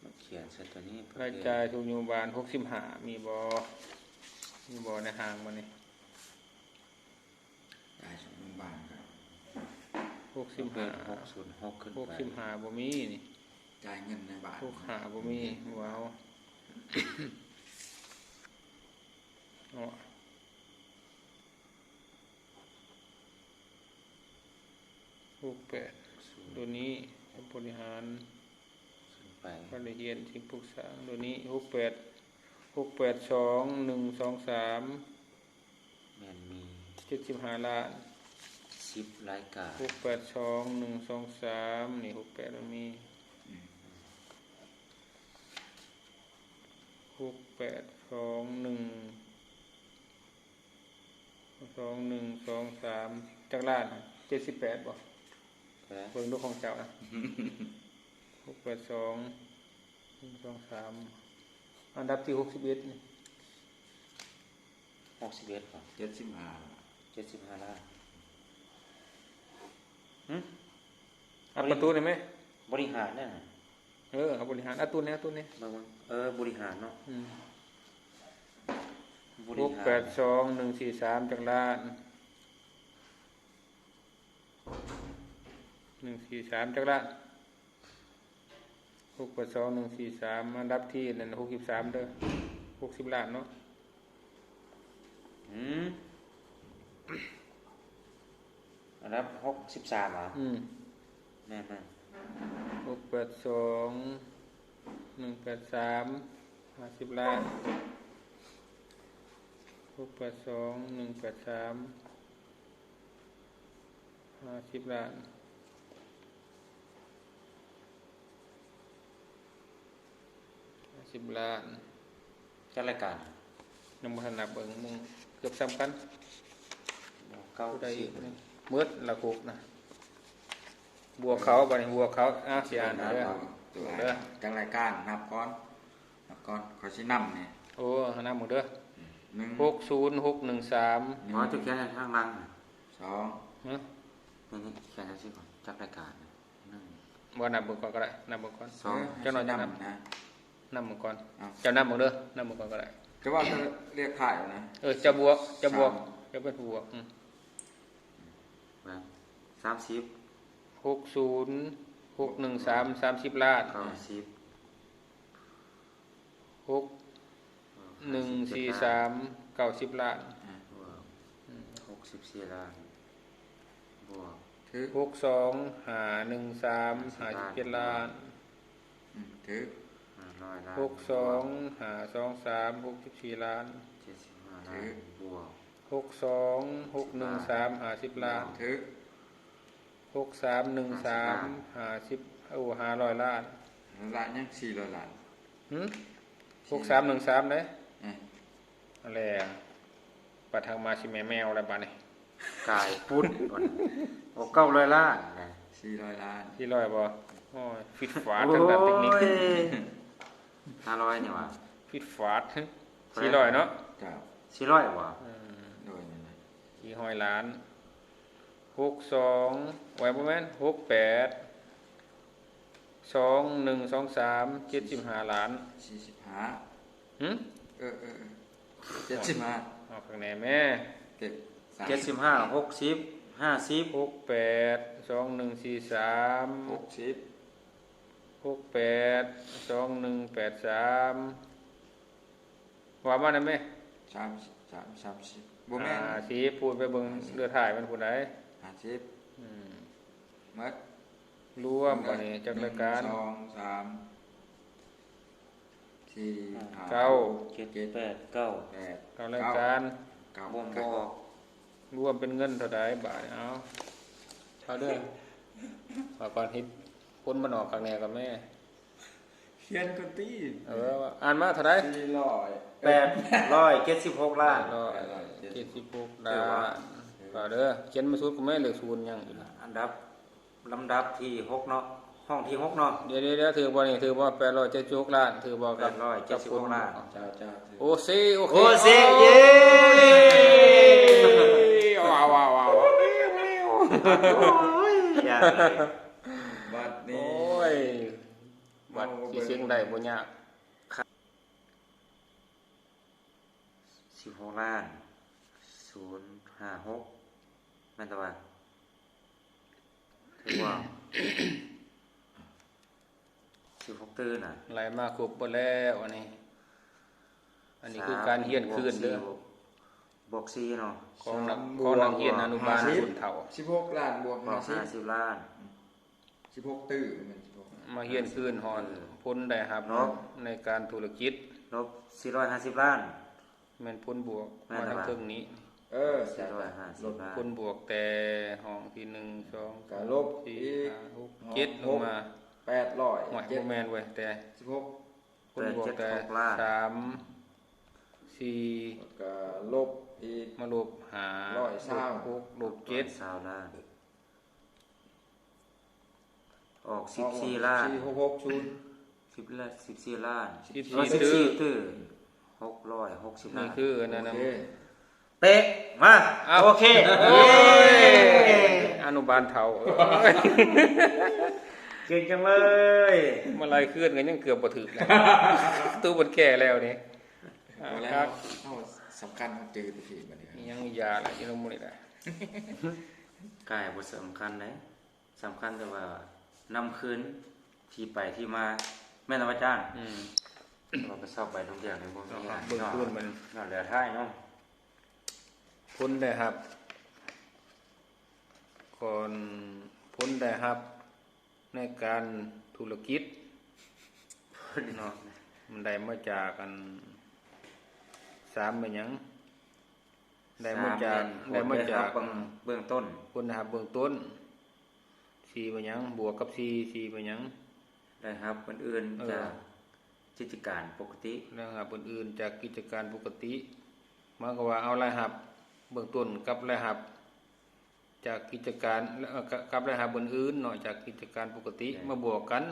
ມາຂຽນໃສ່ຕົວນີ້ ລາຍຈ່າຍຊຸກຍູ້ບ້ານ ຫົກສິບຫ້າ ມີບໍ່? ມີບໍ່ໃນຮ່າງມັນນີ້? ຈ່າຍຊຸກຍູ້ບ້ານກໍ ຫົກສິບຫ້າ ຫົກສິບຫ້າ ບໍ່ມີນີ້ ຈ່າຍເງິນໃນບ້ານ ຫົກສິບຫ້າ ບໍ່ມີ ບໍ່ເອົາ ເນາະ. ຫົກແປດ ໂຕນີ້ ບໍລິຫານ ຂຶ້ນໄປ ບໍລິຫານສິ່ງປຸກສ້າງ ໂຕນີ້ ຫົກແປດ ຫົກແປດສອງ ໜຶ່ງສອງສາມ ແມ່ນມີ ເຈັດສິບຫ້າລ້ານ ສິບລາຍການ ຫົກແປດສອງ ໜຶ່ງສອງສາມ ນີ້ ຫົກແປດມັນມີ ອືມ ຫົກແປດສອງໜຶ່ງ ສອງໜຶ່ງສອງສາມ ຈັກລ້ານ? ເຈັດສິບແປດບໍ່? ເອີ ເບິ່ງດູຂອງເຈົ້ານະ ຫົກແປດສອງ ໜຶ່ງສອງສາມ ອັນດັບທີຫົກສິບເອັດນີ້ ຫົກສິບເອັດບໍ່? ເຈັດສິບຫ້າ ເຈັດສິບຫ້າລ້ານ. ຫຶ? ອັດປະຕູໄດ້ໄໝ? ບໍລິຫານນັ້ນນະ. ເອີ ເອົາບໍລິຫານ ເອົາຕູ້ນີ້ ເອົາຕູ້ນີ້ ເບິ່ງໆ ເອີ ບໍລິຫານເນາະ. ອືມ ບໍລິຫານ ຫົກແປດສອງ ໜຶ່ງສີ່ສາມ ຈັກລ້ານ? ໜຶ່ງສີ່ສາມ ຈັກລ້ານ? ຫົກແປດສອງ ໜຶ່ງສີ່ສາມ ອັນດັບທີນັ້ນ ຫົກສິບສາມເດີ ຫົກສິບລ້ານເນາະ. ອືມ ອັນດັບຫົກສິບສາມຫວາ? ອືມ ແມ່ນໆ ຫົກແປດສອງ ໜຶ່ງແປດສາມ ຫ້າສິບລ້ານ ຫົກແປດສອງ ໜຶ່ງແປດສາມ ຫ້າສິບລ້ານ ຫ້າສິບລ້ານ. ຈັກລາຍການ? ຍັງບໍ່ທັນນັບເບິ່ງ ມຶງເກືອບສ່ຳກັນ. ເກົ້າສິບ ໝົດລະ ຄົບນະ ບວກເຂົາ ບາດນີ້ບວກເຂົາ. ອ້າວ ຊິອ່ານເດີ ເອົາເດີ ຈັກລາຍການ? ນັບກ່ອນ ນັບກ່ອນ ຂ້ອຍຊິນຳນີ້. ໂອ້ ນຳເບິ່ງເດີ ໜຶ່ງ ຫົກສູນ ຫົກໜຶ່ງສາມ ບໍ່ ເຈົ້າຂຽນໃຫ້ທາງຫຼັງ ສອງ ຮະ ນີ້ໆ ຂຽນຈັ່ງຊີ້ກ່ອນ ຈັກລາຍການ ໜຶ່ງ ບໍ່ ນັບເບິ່ງກ່ອນກໍໄດ້ ນັບເບິ່ງກ່ອນ ສອງ ເຈົ້າໜ້ອຍ ຊິນຳນະ ນັບເບິ່ງກ່ອນ. ເອົາ ເຈົ້ານັບເບິ່ງເດີ ນັບເບິ່ງກ່ອນກໍໄດ້. ແຕ່ວ່າເຈົ້າລຽກທ້າຍເອົານະ. ເອີ ເຈົ້າບວກ ເຈົ້າບວກ ສາມ ເຈົ້າເປັນຜູ້ບວກ. ອືມ ສາມສິບ ຫົກສູນ ຫົກໜຶ່ງສາມ ສາມສິບລ້ານ ເກົ້າສິບ ຫົກໜຶ່ງສີ່ສາມ ເກົ້າສິບລ້ານ ອືມ ຫົກສິບສີ່ລ້ານ ບວກ ຖືກ ຫົກສອງຫ້າໜຶ່ງສາມ ຫ້າສິບເຈັດລ້ານ ອືມ ຖືກ ຫ້າຮ້ອຍລ້ານ ຫົກສອງຫ້າສອງສາມ ຫົກສິບສີ່ລ້ານ ເຈັດສິບຫ້າລ້ານ ບວກ ຫົກສອງຫົກໜຶ່ງສາມ ຫ້າສິບລ້ານ ຖືກ ຫົກສາມໜຶ່ງສາມ ຫ້າສິບ ໂອ້ ຫ້າຮ້ອຍລ້ານ ລ້ານຫຍັງ ສີ່ຮ້ອຍລ້ານ ຫື ຫົກສາມໜຶ່ງສາມເດ້ ເອີ ອັນແລະ ບັດທາງມາຊິແມ່ນແມວແລ້ວບາດນີ້ ກາຍປຸດ ໂອ້ ເກົ້າຮ້ອຍລ້ານ ສີ່ຮ້ອຍລ້ານ ສີ່ຮ້ອຍບໍ່? ໂອ້ຍ ຜິດພາດທາງດ້ານເຕັກນິກ ໂອ້ຍ ຫ້າຮ້ອຍນີ້ຫວາ? ຜິດພາດ ສີ່ຮ້ອຍເນາະ ເຈົ້າ ສີ່ຮ້ອຍບໍ່? ເອີ ໂດຍ ສີ່ຮ້ອຍລ້ານ ຫົກສອງ ໂອ້ຍ ບໍ່ແມ່ນ ຫົກແປດ ສອງໜຶ່ງສອງສາມ ເຈັດສິບຫ້າລ້ານ ສີ່ສິບຫ້າ ຫື ເອີໆ ເຈັດສິບຫ້າ ອອກຂ້າງແນ່ແມ້ ເຈັດສິບຫ້າ ຫົກສິບ ຫ້າສິບ ຫົກແປດ ສອງໜຶ່ງສີ່ສາມ ຫົກສິບ ຫົກແປດ ສອງໜຶ່ງແປດສາມ ວ່າມາໄດ້ແມ້ ສາມສິບ ສາມ ສາມສິບ ບໍ່ແມ່ນ ຫ້າສິບ ພູດໄປເບິ່ງເຫຼືອທ້າຍມັນພຸ້ນໃດ ຫ້າສິບ ອືມ ໝົດ ລວມ ບາດນີ້ຈັກລາຍການ ໜຶ່ງ ສອງ ສາມ ສີ່ ຫ້າ ເກົ້າ ຫົກ ເຈັດ ເຈັດ ແປດ ເກົ້າ ແປດ ເກົ້າລາຍການ ເກົ້າ ລວມບໍ່ອອກ ລວມເປັນເງິນເທົ່າໃດບາດນີ້? ເອົາ ເອົາເດີ ວ່າກ່ອນ ເຮັດຜົນມັນອອກຄັກແນ່ກ່ອນແມ້ ຂຽນກ່ອນຕິ ເອີ ອ່ານມາເທົ່າໃດ? ສີ່ຮ້ອຍ ແປດຮ້ອຍເຈັດສິບຫົກລ້ານ ແປດຮ້ອຍເຈັດສິບຫົກລ້ານ ຖືກບໍ່? ວ່າເດີ ຂຽນມາສຸດກໍແມ່ນເລກສູນຍັງຢູ່ນະ ອັນດັບ ລຳດັບທີຫົກເນາະ ຫ້ອງທີຫົກເນາະ ດຽວໆ ຖືກບໍ່ນີ້? ຖືກບໍ່? ແປດຮ້ອຍເຈັດສິບຫົກລ້ານ ຖືກບໍ່? ແປດຮ້ອຍເຈັດສິບຫົກລ້ານ ເຈົ້າໆ ຖືກ ໂອເຊ ໂອເຄ ໂອເຊ ເຢ້ ວ້າວໆໆ ໂອ້ຍ ຢ່າ ບັດນີ້ ໂອ້ຍ ບັດຊິເສັງໄດ້ບໍ່ຍາກ ສິບຫົກລ້ານ ສູນຫ້າຫົກ ແມ່ນຕະວ່າ ຖືກບໍ່? ສິບຫົກຕື້ນະ ໄລ່ມາຄົບເບິດແລ້ວ ອັນນີ້ ອັນນີ້ຄືການຮຽນຄືນເດີ ບວກສີ່ເນາະ ຂອງນັກ ຂອງນັກຮຽນອະນຸບານ ຄົນເຖົ້າ ສິບຫົກລ້ານບວກຫ້າສິບລ້ານ ສິບຫົກຕື້ ແມ່ນສິບຫົກ ມາຮຽນຄືນຮອດຜົນໄດ້ຮັບໃນການທຸລະກິດ ລົບສີ່ຮ້ອຍຫ້າສິບລ້ານ ແມ່ນຜົນບວກ ແມ່ນ ມາທາງເທິງນີ້ ເອີ ສີ່ຮ້ອຍຫ້າສິບລ້ານ ຜົນບວກແຕ່ຫ້ອງທີໜຶ່ງ ສອງ ກະລົບອີກ ຫ້າ ຫົກ ເຈັດ ລົງມາ ແປດຮ້ອຍ ໂອ້ຍ ບໍ່ແມ່ນເວີຍ ແຕ່ສິບຫົກ ຜົນບວກແຕ່ສາມ ສີ່ ກະລົບອີກ ມາລົບຫ້າ ຮ້ອຍຊາວ ລົບຫົກ ລົບເຈັດ ຊາວລ້ານ ອອກສິບສີ່ລ້ານ ສີ່ຫົກຫົກສູນ ສິບ ສິບສີ່ລ້ານ ສິບສີ່ ເອີ ສິບສີ່ຕື້ ຫົກຮ້ອຍຫົກສິບລ້ານ ນີ້ຄືອັນນັ້ນນະ ໂອເຄ ເປະ ມາ ອ້າວ ໂອເຄ ໂອ້ຍ ເຢ້ ອະນຸບານເຖົ້າ ເກັ່ງຈັງເລີຍ ມາໄລ່ຄືນກໍຍັງເກືອບບໍ່ຖືກນະ ຕູ້ເພິ່ນແກ້ແລ້ວນີ້ ເອົາແລ້ວ ເຮົາສຳຄັນ ເຮົາຈື່ໄປພີ້ບັດນີ້ ຍັງຢ່າລະ ຢູ່ນຳໝູ່ນີ້ລະ ກາຍບໍ່ສຳຄັນໃດ ສຳຄັນແຕ່ວ່ານຳຄືນ ທີ່ໄປທີ່ມາ ແມ່ນບໍ່ອາຈານ? ອືມ ແຕ່ວ່າໄປຊອກໃບລົງທະບຽນນີ້ບໍ່ມີ ເບິ່ງຄືນມັນ ເນາະ ເຫຼືອທ້າຍເນາະ. ຜົນໄດ້ຮັບ ກ່ອນ ຜົນໄດ້ຮັບໃນການທຸລະກິດເນາະ ມັນໄດ້ມາຈາກອັນ ສາມແມ່ນຫຍັງ? ໄດ້ມາຈາກ ສາມແມ່ນ ໄດ້ມາຈາກ ຜົນໄດ້ຮັບເບື້ອງ ເບື້ອງຕົ້ນ ຜົນໄດ້ຮັບເບື້ອງຕົ້ນ. ສີ່ແມ່ນຫຍັງ? ບວກກັບສີ່ ສີ່ແມ່ນຫຍັງ? ລາຍຮັບອື່ນໆ ເອີ ຈາກກິດຈະການປົກກະຕິ ລາຍຮັບອື່ນໆຈາກກິດຈະການປົກກະຕິ ໝາຍຄວາມວ່າເອົາລາຍຮັບເບື້ອງຕົ້ນກັບລາຍຮັບຈາກກິດຈະການ ເອີ ກັບລາຍຮັບອື່ນໆເນາະ ຈາກກິດຈະການປົກກະຕິ ແມ່ນ ມາບວກກັນ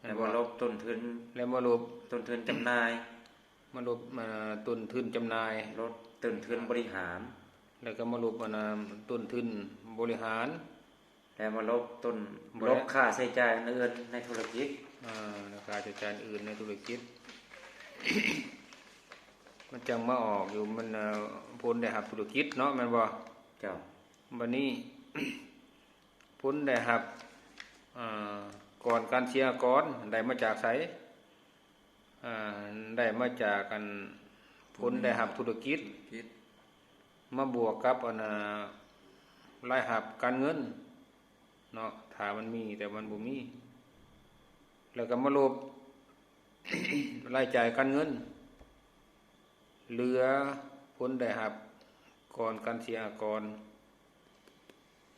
ແລ້ວມາລົບຕົ້ນທຶນ ແລ້ວມາລົບຕົ້ນທຶນຈຳໜ່າຍ ມາລົບ ເອີ ຕົ້ນທຶນຈຳໜ່າຍ ລົບຕົ້ນທຶນບໍລິຫານ ແລ້ວກໍມາລົບອັນນ່າ ຕົ້ນທຶນບໍລິຫານ ແລ້ວມາລົບຕົ້ນ ລົບຄ່າໃຊ້ຈ່າຍອື່ນໆໃນທຸລະກິດ ເອີ ແລ້ວຄ່າໃຊ້ຈ່າຍອື່ນໃນທຸລະກິດ ມັນຈັ່ງມາອອກຢູ່ ມັນ ເອີ ຜົນໄດ້ຮັບທຸລະກິດເນາະ ແມ່ນບໍ່? ເຈົ້າ ບັດນີ້ ຜົນໄດ້ຮັບ ເອີ ກ່ອນການເສຍອາກອນ ໄດ້ມາຈາກໃສ? ອ່າ ໄດ້ມາຈາກອັນ ຜົນໄດ້ຮັບທຸລະກິດ ທຸລະກິດ ມາບວກກັບອັນ ລາຍຮັບການເງິນເນາະ ຖ້າມັນມີ ແຕ່ມັນບໍ່ມີ ແລ້ວກໍມາລົບ ລາຍຈ່າຍການເງິນ ເຫຼືອຜົນໄດ້ຮັບກ່ອນການເສຍອາກອນ.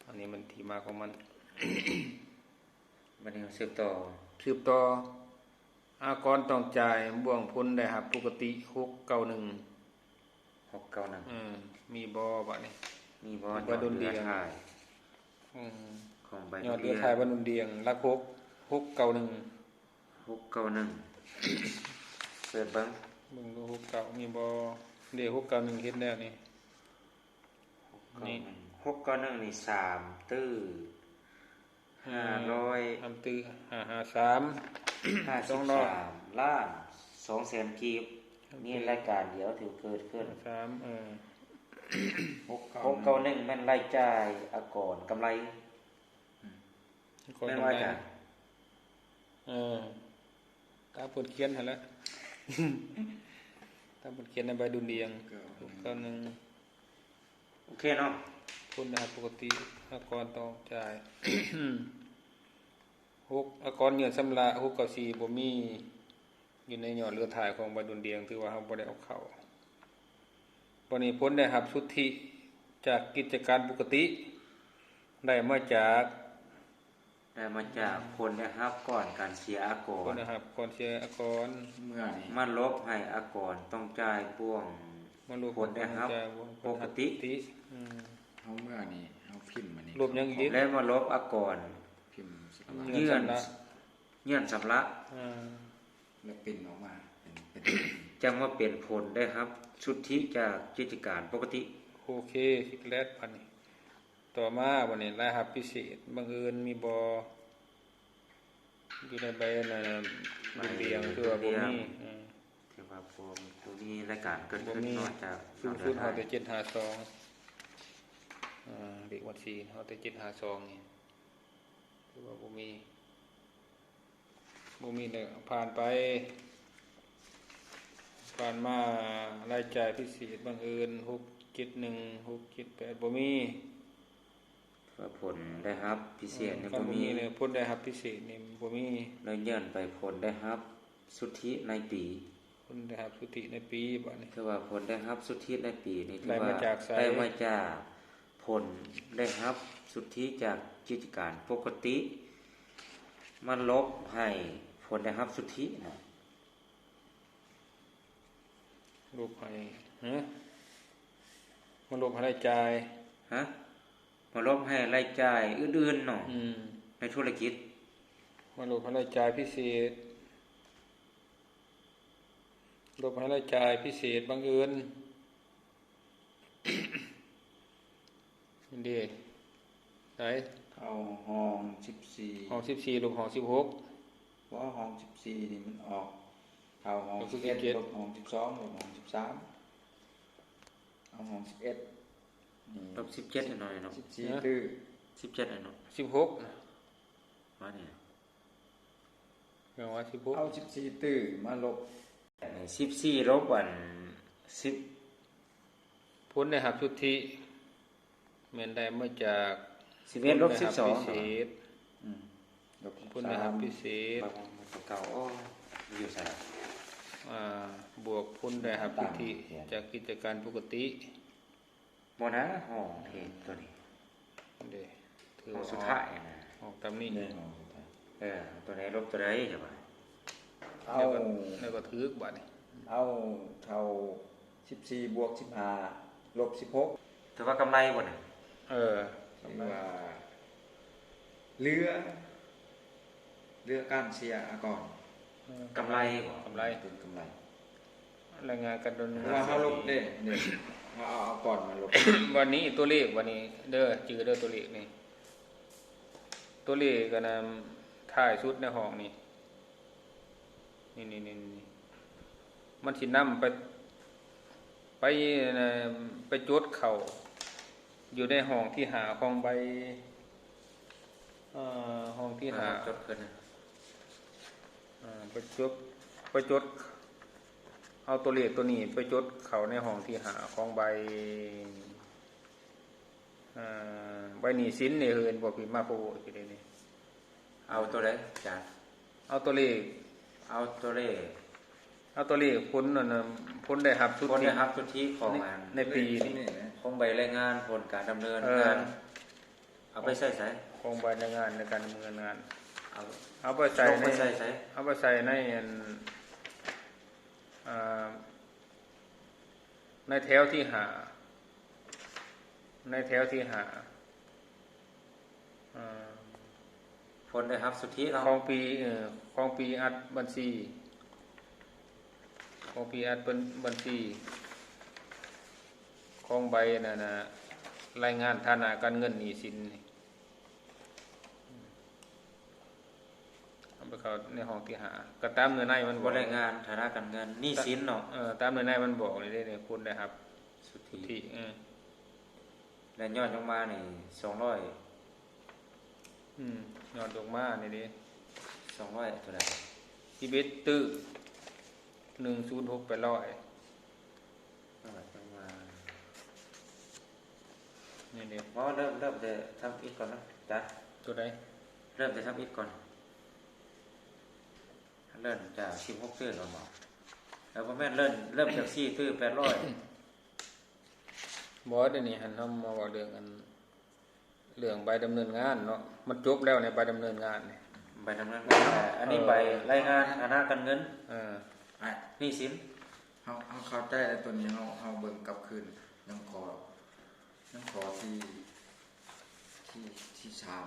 ອັນນີ້ມັນທີ່ມາຂອງມັນ. ບັດນີ້ເຮົາສືບຕໍ່ ສືບຕໍ່ ອາກອນຕ້ອງຈ່າຍ ບ່ວງຜົນໄດ້ຮັບປົກກະຕິ ຫົກເກົ້າໜຶ່ງ ຫົກເກົ້າໜຶ່ງ ເອີ ມີບໍ່ບາດນີ້? ມີບໍ່? ໃບດຸນດຽງ ຂອງໃບ ຍອດເຫຼືອທ້າຍໃບດຸນດຽງ ຫຼັກຫົກ ຫົກເກົ້າໜຶ່ງ ຫົກເກົ້າໜຶ່ງ ເປີດເບິ່ງ ເບິ່ງດູ ຫົກເກົ້າ ມີບໍ່? ເດ້ ຫົກເກົ້າໜຶ່ງ ເຫັນແລ້ວນີ້ ຫົກເກົ້າໜຶ່ງ ຫົກເກົ້າໜຶ່ງນີ້ ສາມຕື້ ຫ້າຮ້ອຍ ສາມຕື້ ຫ້າຫ້າສາມ ຫ້າສິບສາມລ້ານສອງແສນກີບ. ມີລາຍການດຽວທີ່ເກີດຂຶ້ນ ສາມ ເອີ ຫົກເກົ້າໜຶ່ງ ຫົກເກົ້າໜຶ່ງ ແມ່ນລາຍຈ່າຍອາກອນກຳໄລ ແມ່ນວ່າອາຈານ? ເອີ ຕາມເພິ່ນຂຽນຫັ້ນແຫຼະ ຕາມເພິ່ນຂຽນໃນໃບດຸນດຽງ ຫົກເກົ້າໜຶ່ງ ໂອເຄເນາະ ຜົນໄດ້ຮັບປົກກະຕິ ອາກອນຕ້ອງຈ່າຍ ຫົກ ອາກອນເຫຍື່ອຊຳລະ ຫົກເກົ້າສີ່ ບໍ່ມີ ຢູ່ໃນຍອດເຫຼືອທ້າຍຂອງໃບດຸນດຽງ ຖືວ່າເຮົາບໍ່ໄດ້ເອົາເຂົ້າ. ບັດນີ້ຜົນໄດ້ຮັບສຸດທິຈາກກິດຈະການປົກກະຕິ ໄດ້ມາຈາກ ໄດ້ມາຈາກຜົນໄດ້ຮັບກ່ອນການເສຍອາກອນ ຜົນໄດ້ຮັບກ່ອນເສຍອາກອນ ເມື່ອນີ້ ມາລົບໃຫ້ອາກອນຕ້ອງຈ່າຍບ່ວງ ມາລົບ ຜົນໄດ້ຮັບປົກກະຕິ ອືມ ເຮົາເມື່ອນີ້ເຮົາພິມອັນນີ້ ລົບຫຍັງອີກ? ແລະມາລົບອາກອນ ພິມ ເຫຍື່ອຊຳລະ ເຫຍື່ອຊຳລະ ອືມ ແລ້ວປິ່ນອອກມາເປັນ ເປັນ ຈັ່ງມາເປັນຜົນໄດ້ຮັບສຸດທິຈາກກິດຈະການປົກກະຕິ. ໂອເຄ ຊິແລດ ບັດນີ້ ຕໍ່ມາ ບັດນີ້ ລາຍຮັບພິເສດບັງເອີນມີບໍ່? ຢູ່ໃນໃບອັນນັ້ນ ໃບດຸນດຽງ ຖືວ່າບໍ່ມີ ອືມ ຖືວ່າບໍ່ ບໍ່ມີລາຍການເກີດຂຶ້ນ ບໍ່ມີ ນອກຈາກ ສູງສຸດເຮົາແຕ່ເຈັດຫ້າສອງ ອ່າ ເລກວັນຊີເຮົາແຕ່ເຈັດຫ້າສອງນີ້ ຖືວ່າບໍ່ມີ ບໍ່ມີແລ້ວ ຜ່ານໄປ. ຜ່ານມາ ລາຍຈ່າຍພິເສດບັງເອີນ ຫົກເຈັດໜຶ່ງ ຫົກເຈັດແປດ ບໍ່ມີ ວ່າຜົນໄດ້ຮັບພິເສດນີ້ ອືມ ບໍ່ມີ ຜົນໄດ້ຮັບພິເສດນີ້ບໍ່ມີ ແລ້ວເຫຍື່ອນໄປຜົນໄດ້ຮັບສຸດທິໃນປີ ຜົນໄດ້ຮັບສຸດທິໃນປີ ບາດນີ້ ຄືວ່າຜົນໄດ້ຮັບສຸດທິໃນປີນີ້ ຖືວ່າໄດ້ມາຈາກໃສ? ໄດ້ມາຈາກຜົນໄດ້ຮັບສຸດທິຈາກກິດຈະການປົກກະຕິ ມາລົບໃຫ້ຜົນໄດ້ຮັບສຸດທິນະ ລົບໃຫ້ ຮະ ມາລົບໃຫ້ລາຍຈ່າຍ ຮະ ມາລົບໃຫ້ລາຍຈ່າຍອື່ນໆເນາະ ອືມ ໃນທຸລະກິດ ມາລົບໃຫ້ລາຍຈ່າຍພິເສດ ລົບໃຫ້ລາຍຈ່າຍພິເສດບັງເອີນ ເດ້ ໃດ ເຂົ້າຫ້ອງສິບສີ່ ຫ້ອງສິບສີ່ ລົບຫ້ອງສິບຫົກ ບໍ່ ຫ້ອງສິບສີ່ນີ້ມັນອອກ ເຂົ້າຫ້ອງສິບເອັດ ລົບຫ້ອງສິບສອງ ລົບຫ້ອງສິບສາມ ເອົາຫ້ອງສິບເອັດນີ້ ລົບສິບເຈັດໜ້ອຍເນາະ ສິບສີ່ ຮະ ຕື້ ສິບເຈັດໜ້ອຍເນາະ ສິບຫົກ ມານີ້ ເອົາສິບຫົກ ເອົາສິບສີ່ຕື້ມາລົບ ສິບສີ່ລົບອັນ ສິບ ຜົນໄດ້ຮັບສຸດທິແມ່ນໄດ້ມາຈາກ ສິບເອັດລົບສິບສອງ ຜົນໄດ້ຮັບພິເສດ ອືມ ລົບສິບສາມ ຜົນໄດ້ຮັບພິເສດ ເບິ່ງຕົວເກົ່າ ໂອ້ ຢູ່ໃສລະ? ອ່າ ບວກຜົນໄດ້ຮັບສຸດທິຈາກກິດຈະການປົກກະຕິ. ບໍ່ນະ ຫ້ອງເທດຕົວນີ້ເດ້ ຖືວ່າ ຫ້ອງສຸດທ້າຍນະ ອອກຕາມນີ້ ເອີ ຫ້ອງສຸດທ້າຍ ເອີ ຕົວໃດລົບຕົວໃດ ຈະວ່າ ເອົາ ແລ້ວກໍ ແລ້ວກໍຖືກບາດນີ້ ເອົາເທົ່າສິບສີ່ບວກສິບຫ້າລົບສິບຫົກ ຖືວ່າກຳໄລບໍ່ນີ້? ເອີ ຖືວ່າເຫຼືອ ເຫຼືອການເສຍອາກອນ ເອີ ກຳໄລບໍ່? ກຳໄລ ເປັນກຳໄລ ລາຍງານການດຳເນີນ ເພາະວ່າເຮົາລົບເດ້ ເດ້ ເຮົາເອົາ ເອົາອາກອນມາລົບ ບາດນີ້ຕົວເລກ ບາດນີ້ເດີ ຈື່ເດີຕົວເລກນີ້ ຕົວເລກອັນນັ້ນທ້າຍສຸດໃນຫ້ອງນີ້ ນີ້ໆໆ ມັນຊິນຳໄປ ໄປ ໄປຈົດເຂົ້າຢູ່ໃນຫ້ອງທີຫ້າຂອງໃບ ເອີ ຫ້ອງທີຫ້າ ເອີ ຈົດຂຶ້ນ ເອີ ໄປຈົດ ໄປຈົດ ເອົາຕົວເລກຕົວນີ້ໄປຈົດເຂົ້າໃນຫ້ອງທີຫ້າຂອງໃບ ເອີ ໃບໜີ້ສິນນີ້ ເຫັນບໍ່? ພີ່ມາໂພດຢູ່ເດນີ້ ເອົາຕົວໃດອາຈານ? ເອົາຕົວເລກ ເອົາຕົວເລກ ເອົາຕົວເລກຜົນອັນນັ້ນ ຜົນໄດ້ຮັບສຸດທິ ຜົນໄດ້ຮັບສຸດທິຂອງ ໃນ ອັນ ໃນປີນີ້ ຂອງໃບລາຍງານຜົນການດຳເນີນ ເອີ ງານ ເອົາໄປໃສ່ໃສ? ຂອງໃບລາຍງານໃນການດຳເນີນງານ ເອົາ ເອົາໄປໃສ່ໃນ ເອົາໄປໃສ່ໃສ? ເອົາໄປໃສ່ໃນອັນ ອ່າ ໃນແຖວທີຫ້າ ໃນແຖວທີຫ້າ ອ່າ ຜົນໄດ້ຮັບສຸດທິເນາະ ຂອງປີ ເອີ ຂອງປີອັດບັນຊີ ຂອງປີອັດບັນ ບັນຊີ ຂອງໃບນັ້ນນະ ລາຍງານຖານະການເງິນໜີ້ສິນນີ້ ເອົາໄປເຂົ້າໃນຫ້ອງທີຫ້າ ກໍຕາມເນື້ອໃນມັນບອກ ບໍ່ລາຍງານຖານະການເງິນ ໜີ້ສິນເນາະ ເອີ ຕາມເນື້ອໃນມັນບອກນີ້ເດ້ ຜົນໄດ້ຮັບສຸດທິ ສຸດທິ ເອີ ແລະຍອດລົງມານີ້ສອງຮ້ອຍ ອືມ ຍອດລົງມານີ້ເດ້ ສອງຮ້ອຍເທົ່າໃດ? ສິບເອັດຕື້ ໜຶ່ງສູນຫົກແປດຮ້ອຍ ຍອດລົງມາ ນີ້ເດ້ ເວົ້າເລີ່ມ ເລີ່ມແຕ່ທຳອິດກ່ອນນະ ຈ້ະ ຕົວໃດ? ເລີ່ມແຕ່ທຳອິດກ່ອນ ເລີ່ມຈາກສິບຫົກຕື້ກ່ອນບໍ? ເອີ ບໍ່ແມ່ນ ເລີ່ມ ເລີ່ມຈາກສີ່ຕື້ແປດຮ້ອຍ ບໍ່ ດຽວນີ້ຫັ້ນເຮົາມາເວົ້າເລື່ອງອັນ ເລື່ອງໃບດຳເນີນງານເນາະ ມັນຈົບແລ້ວໃນໃບດຳເນີນງານນີ້ ໃບດຳເນີນງານ ເອີ ອັນນີ້ໃບລາຍງານຖານະການເງິນ ເອີ ໜີ້ສິນ ເຮົາ ເຮົາເຂົ້າໃຈແລ້ວ ຕົວນີ້ເຮົາ ເຮົາເບິ່ງກັບຄືນ ຍັງຂໍ້ ຍັງຂໍ້ທີ່ ທີ່ ທີ່ສາມ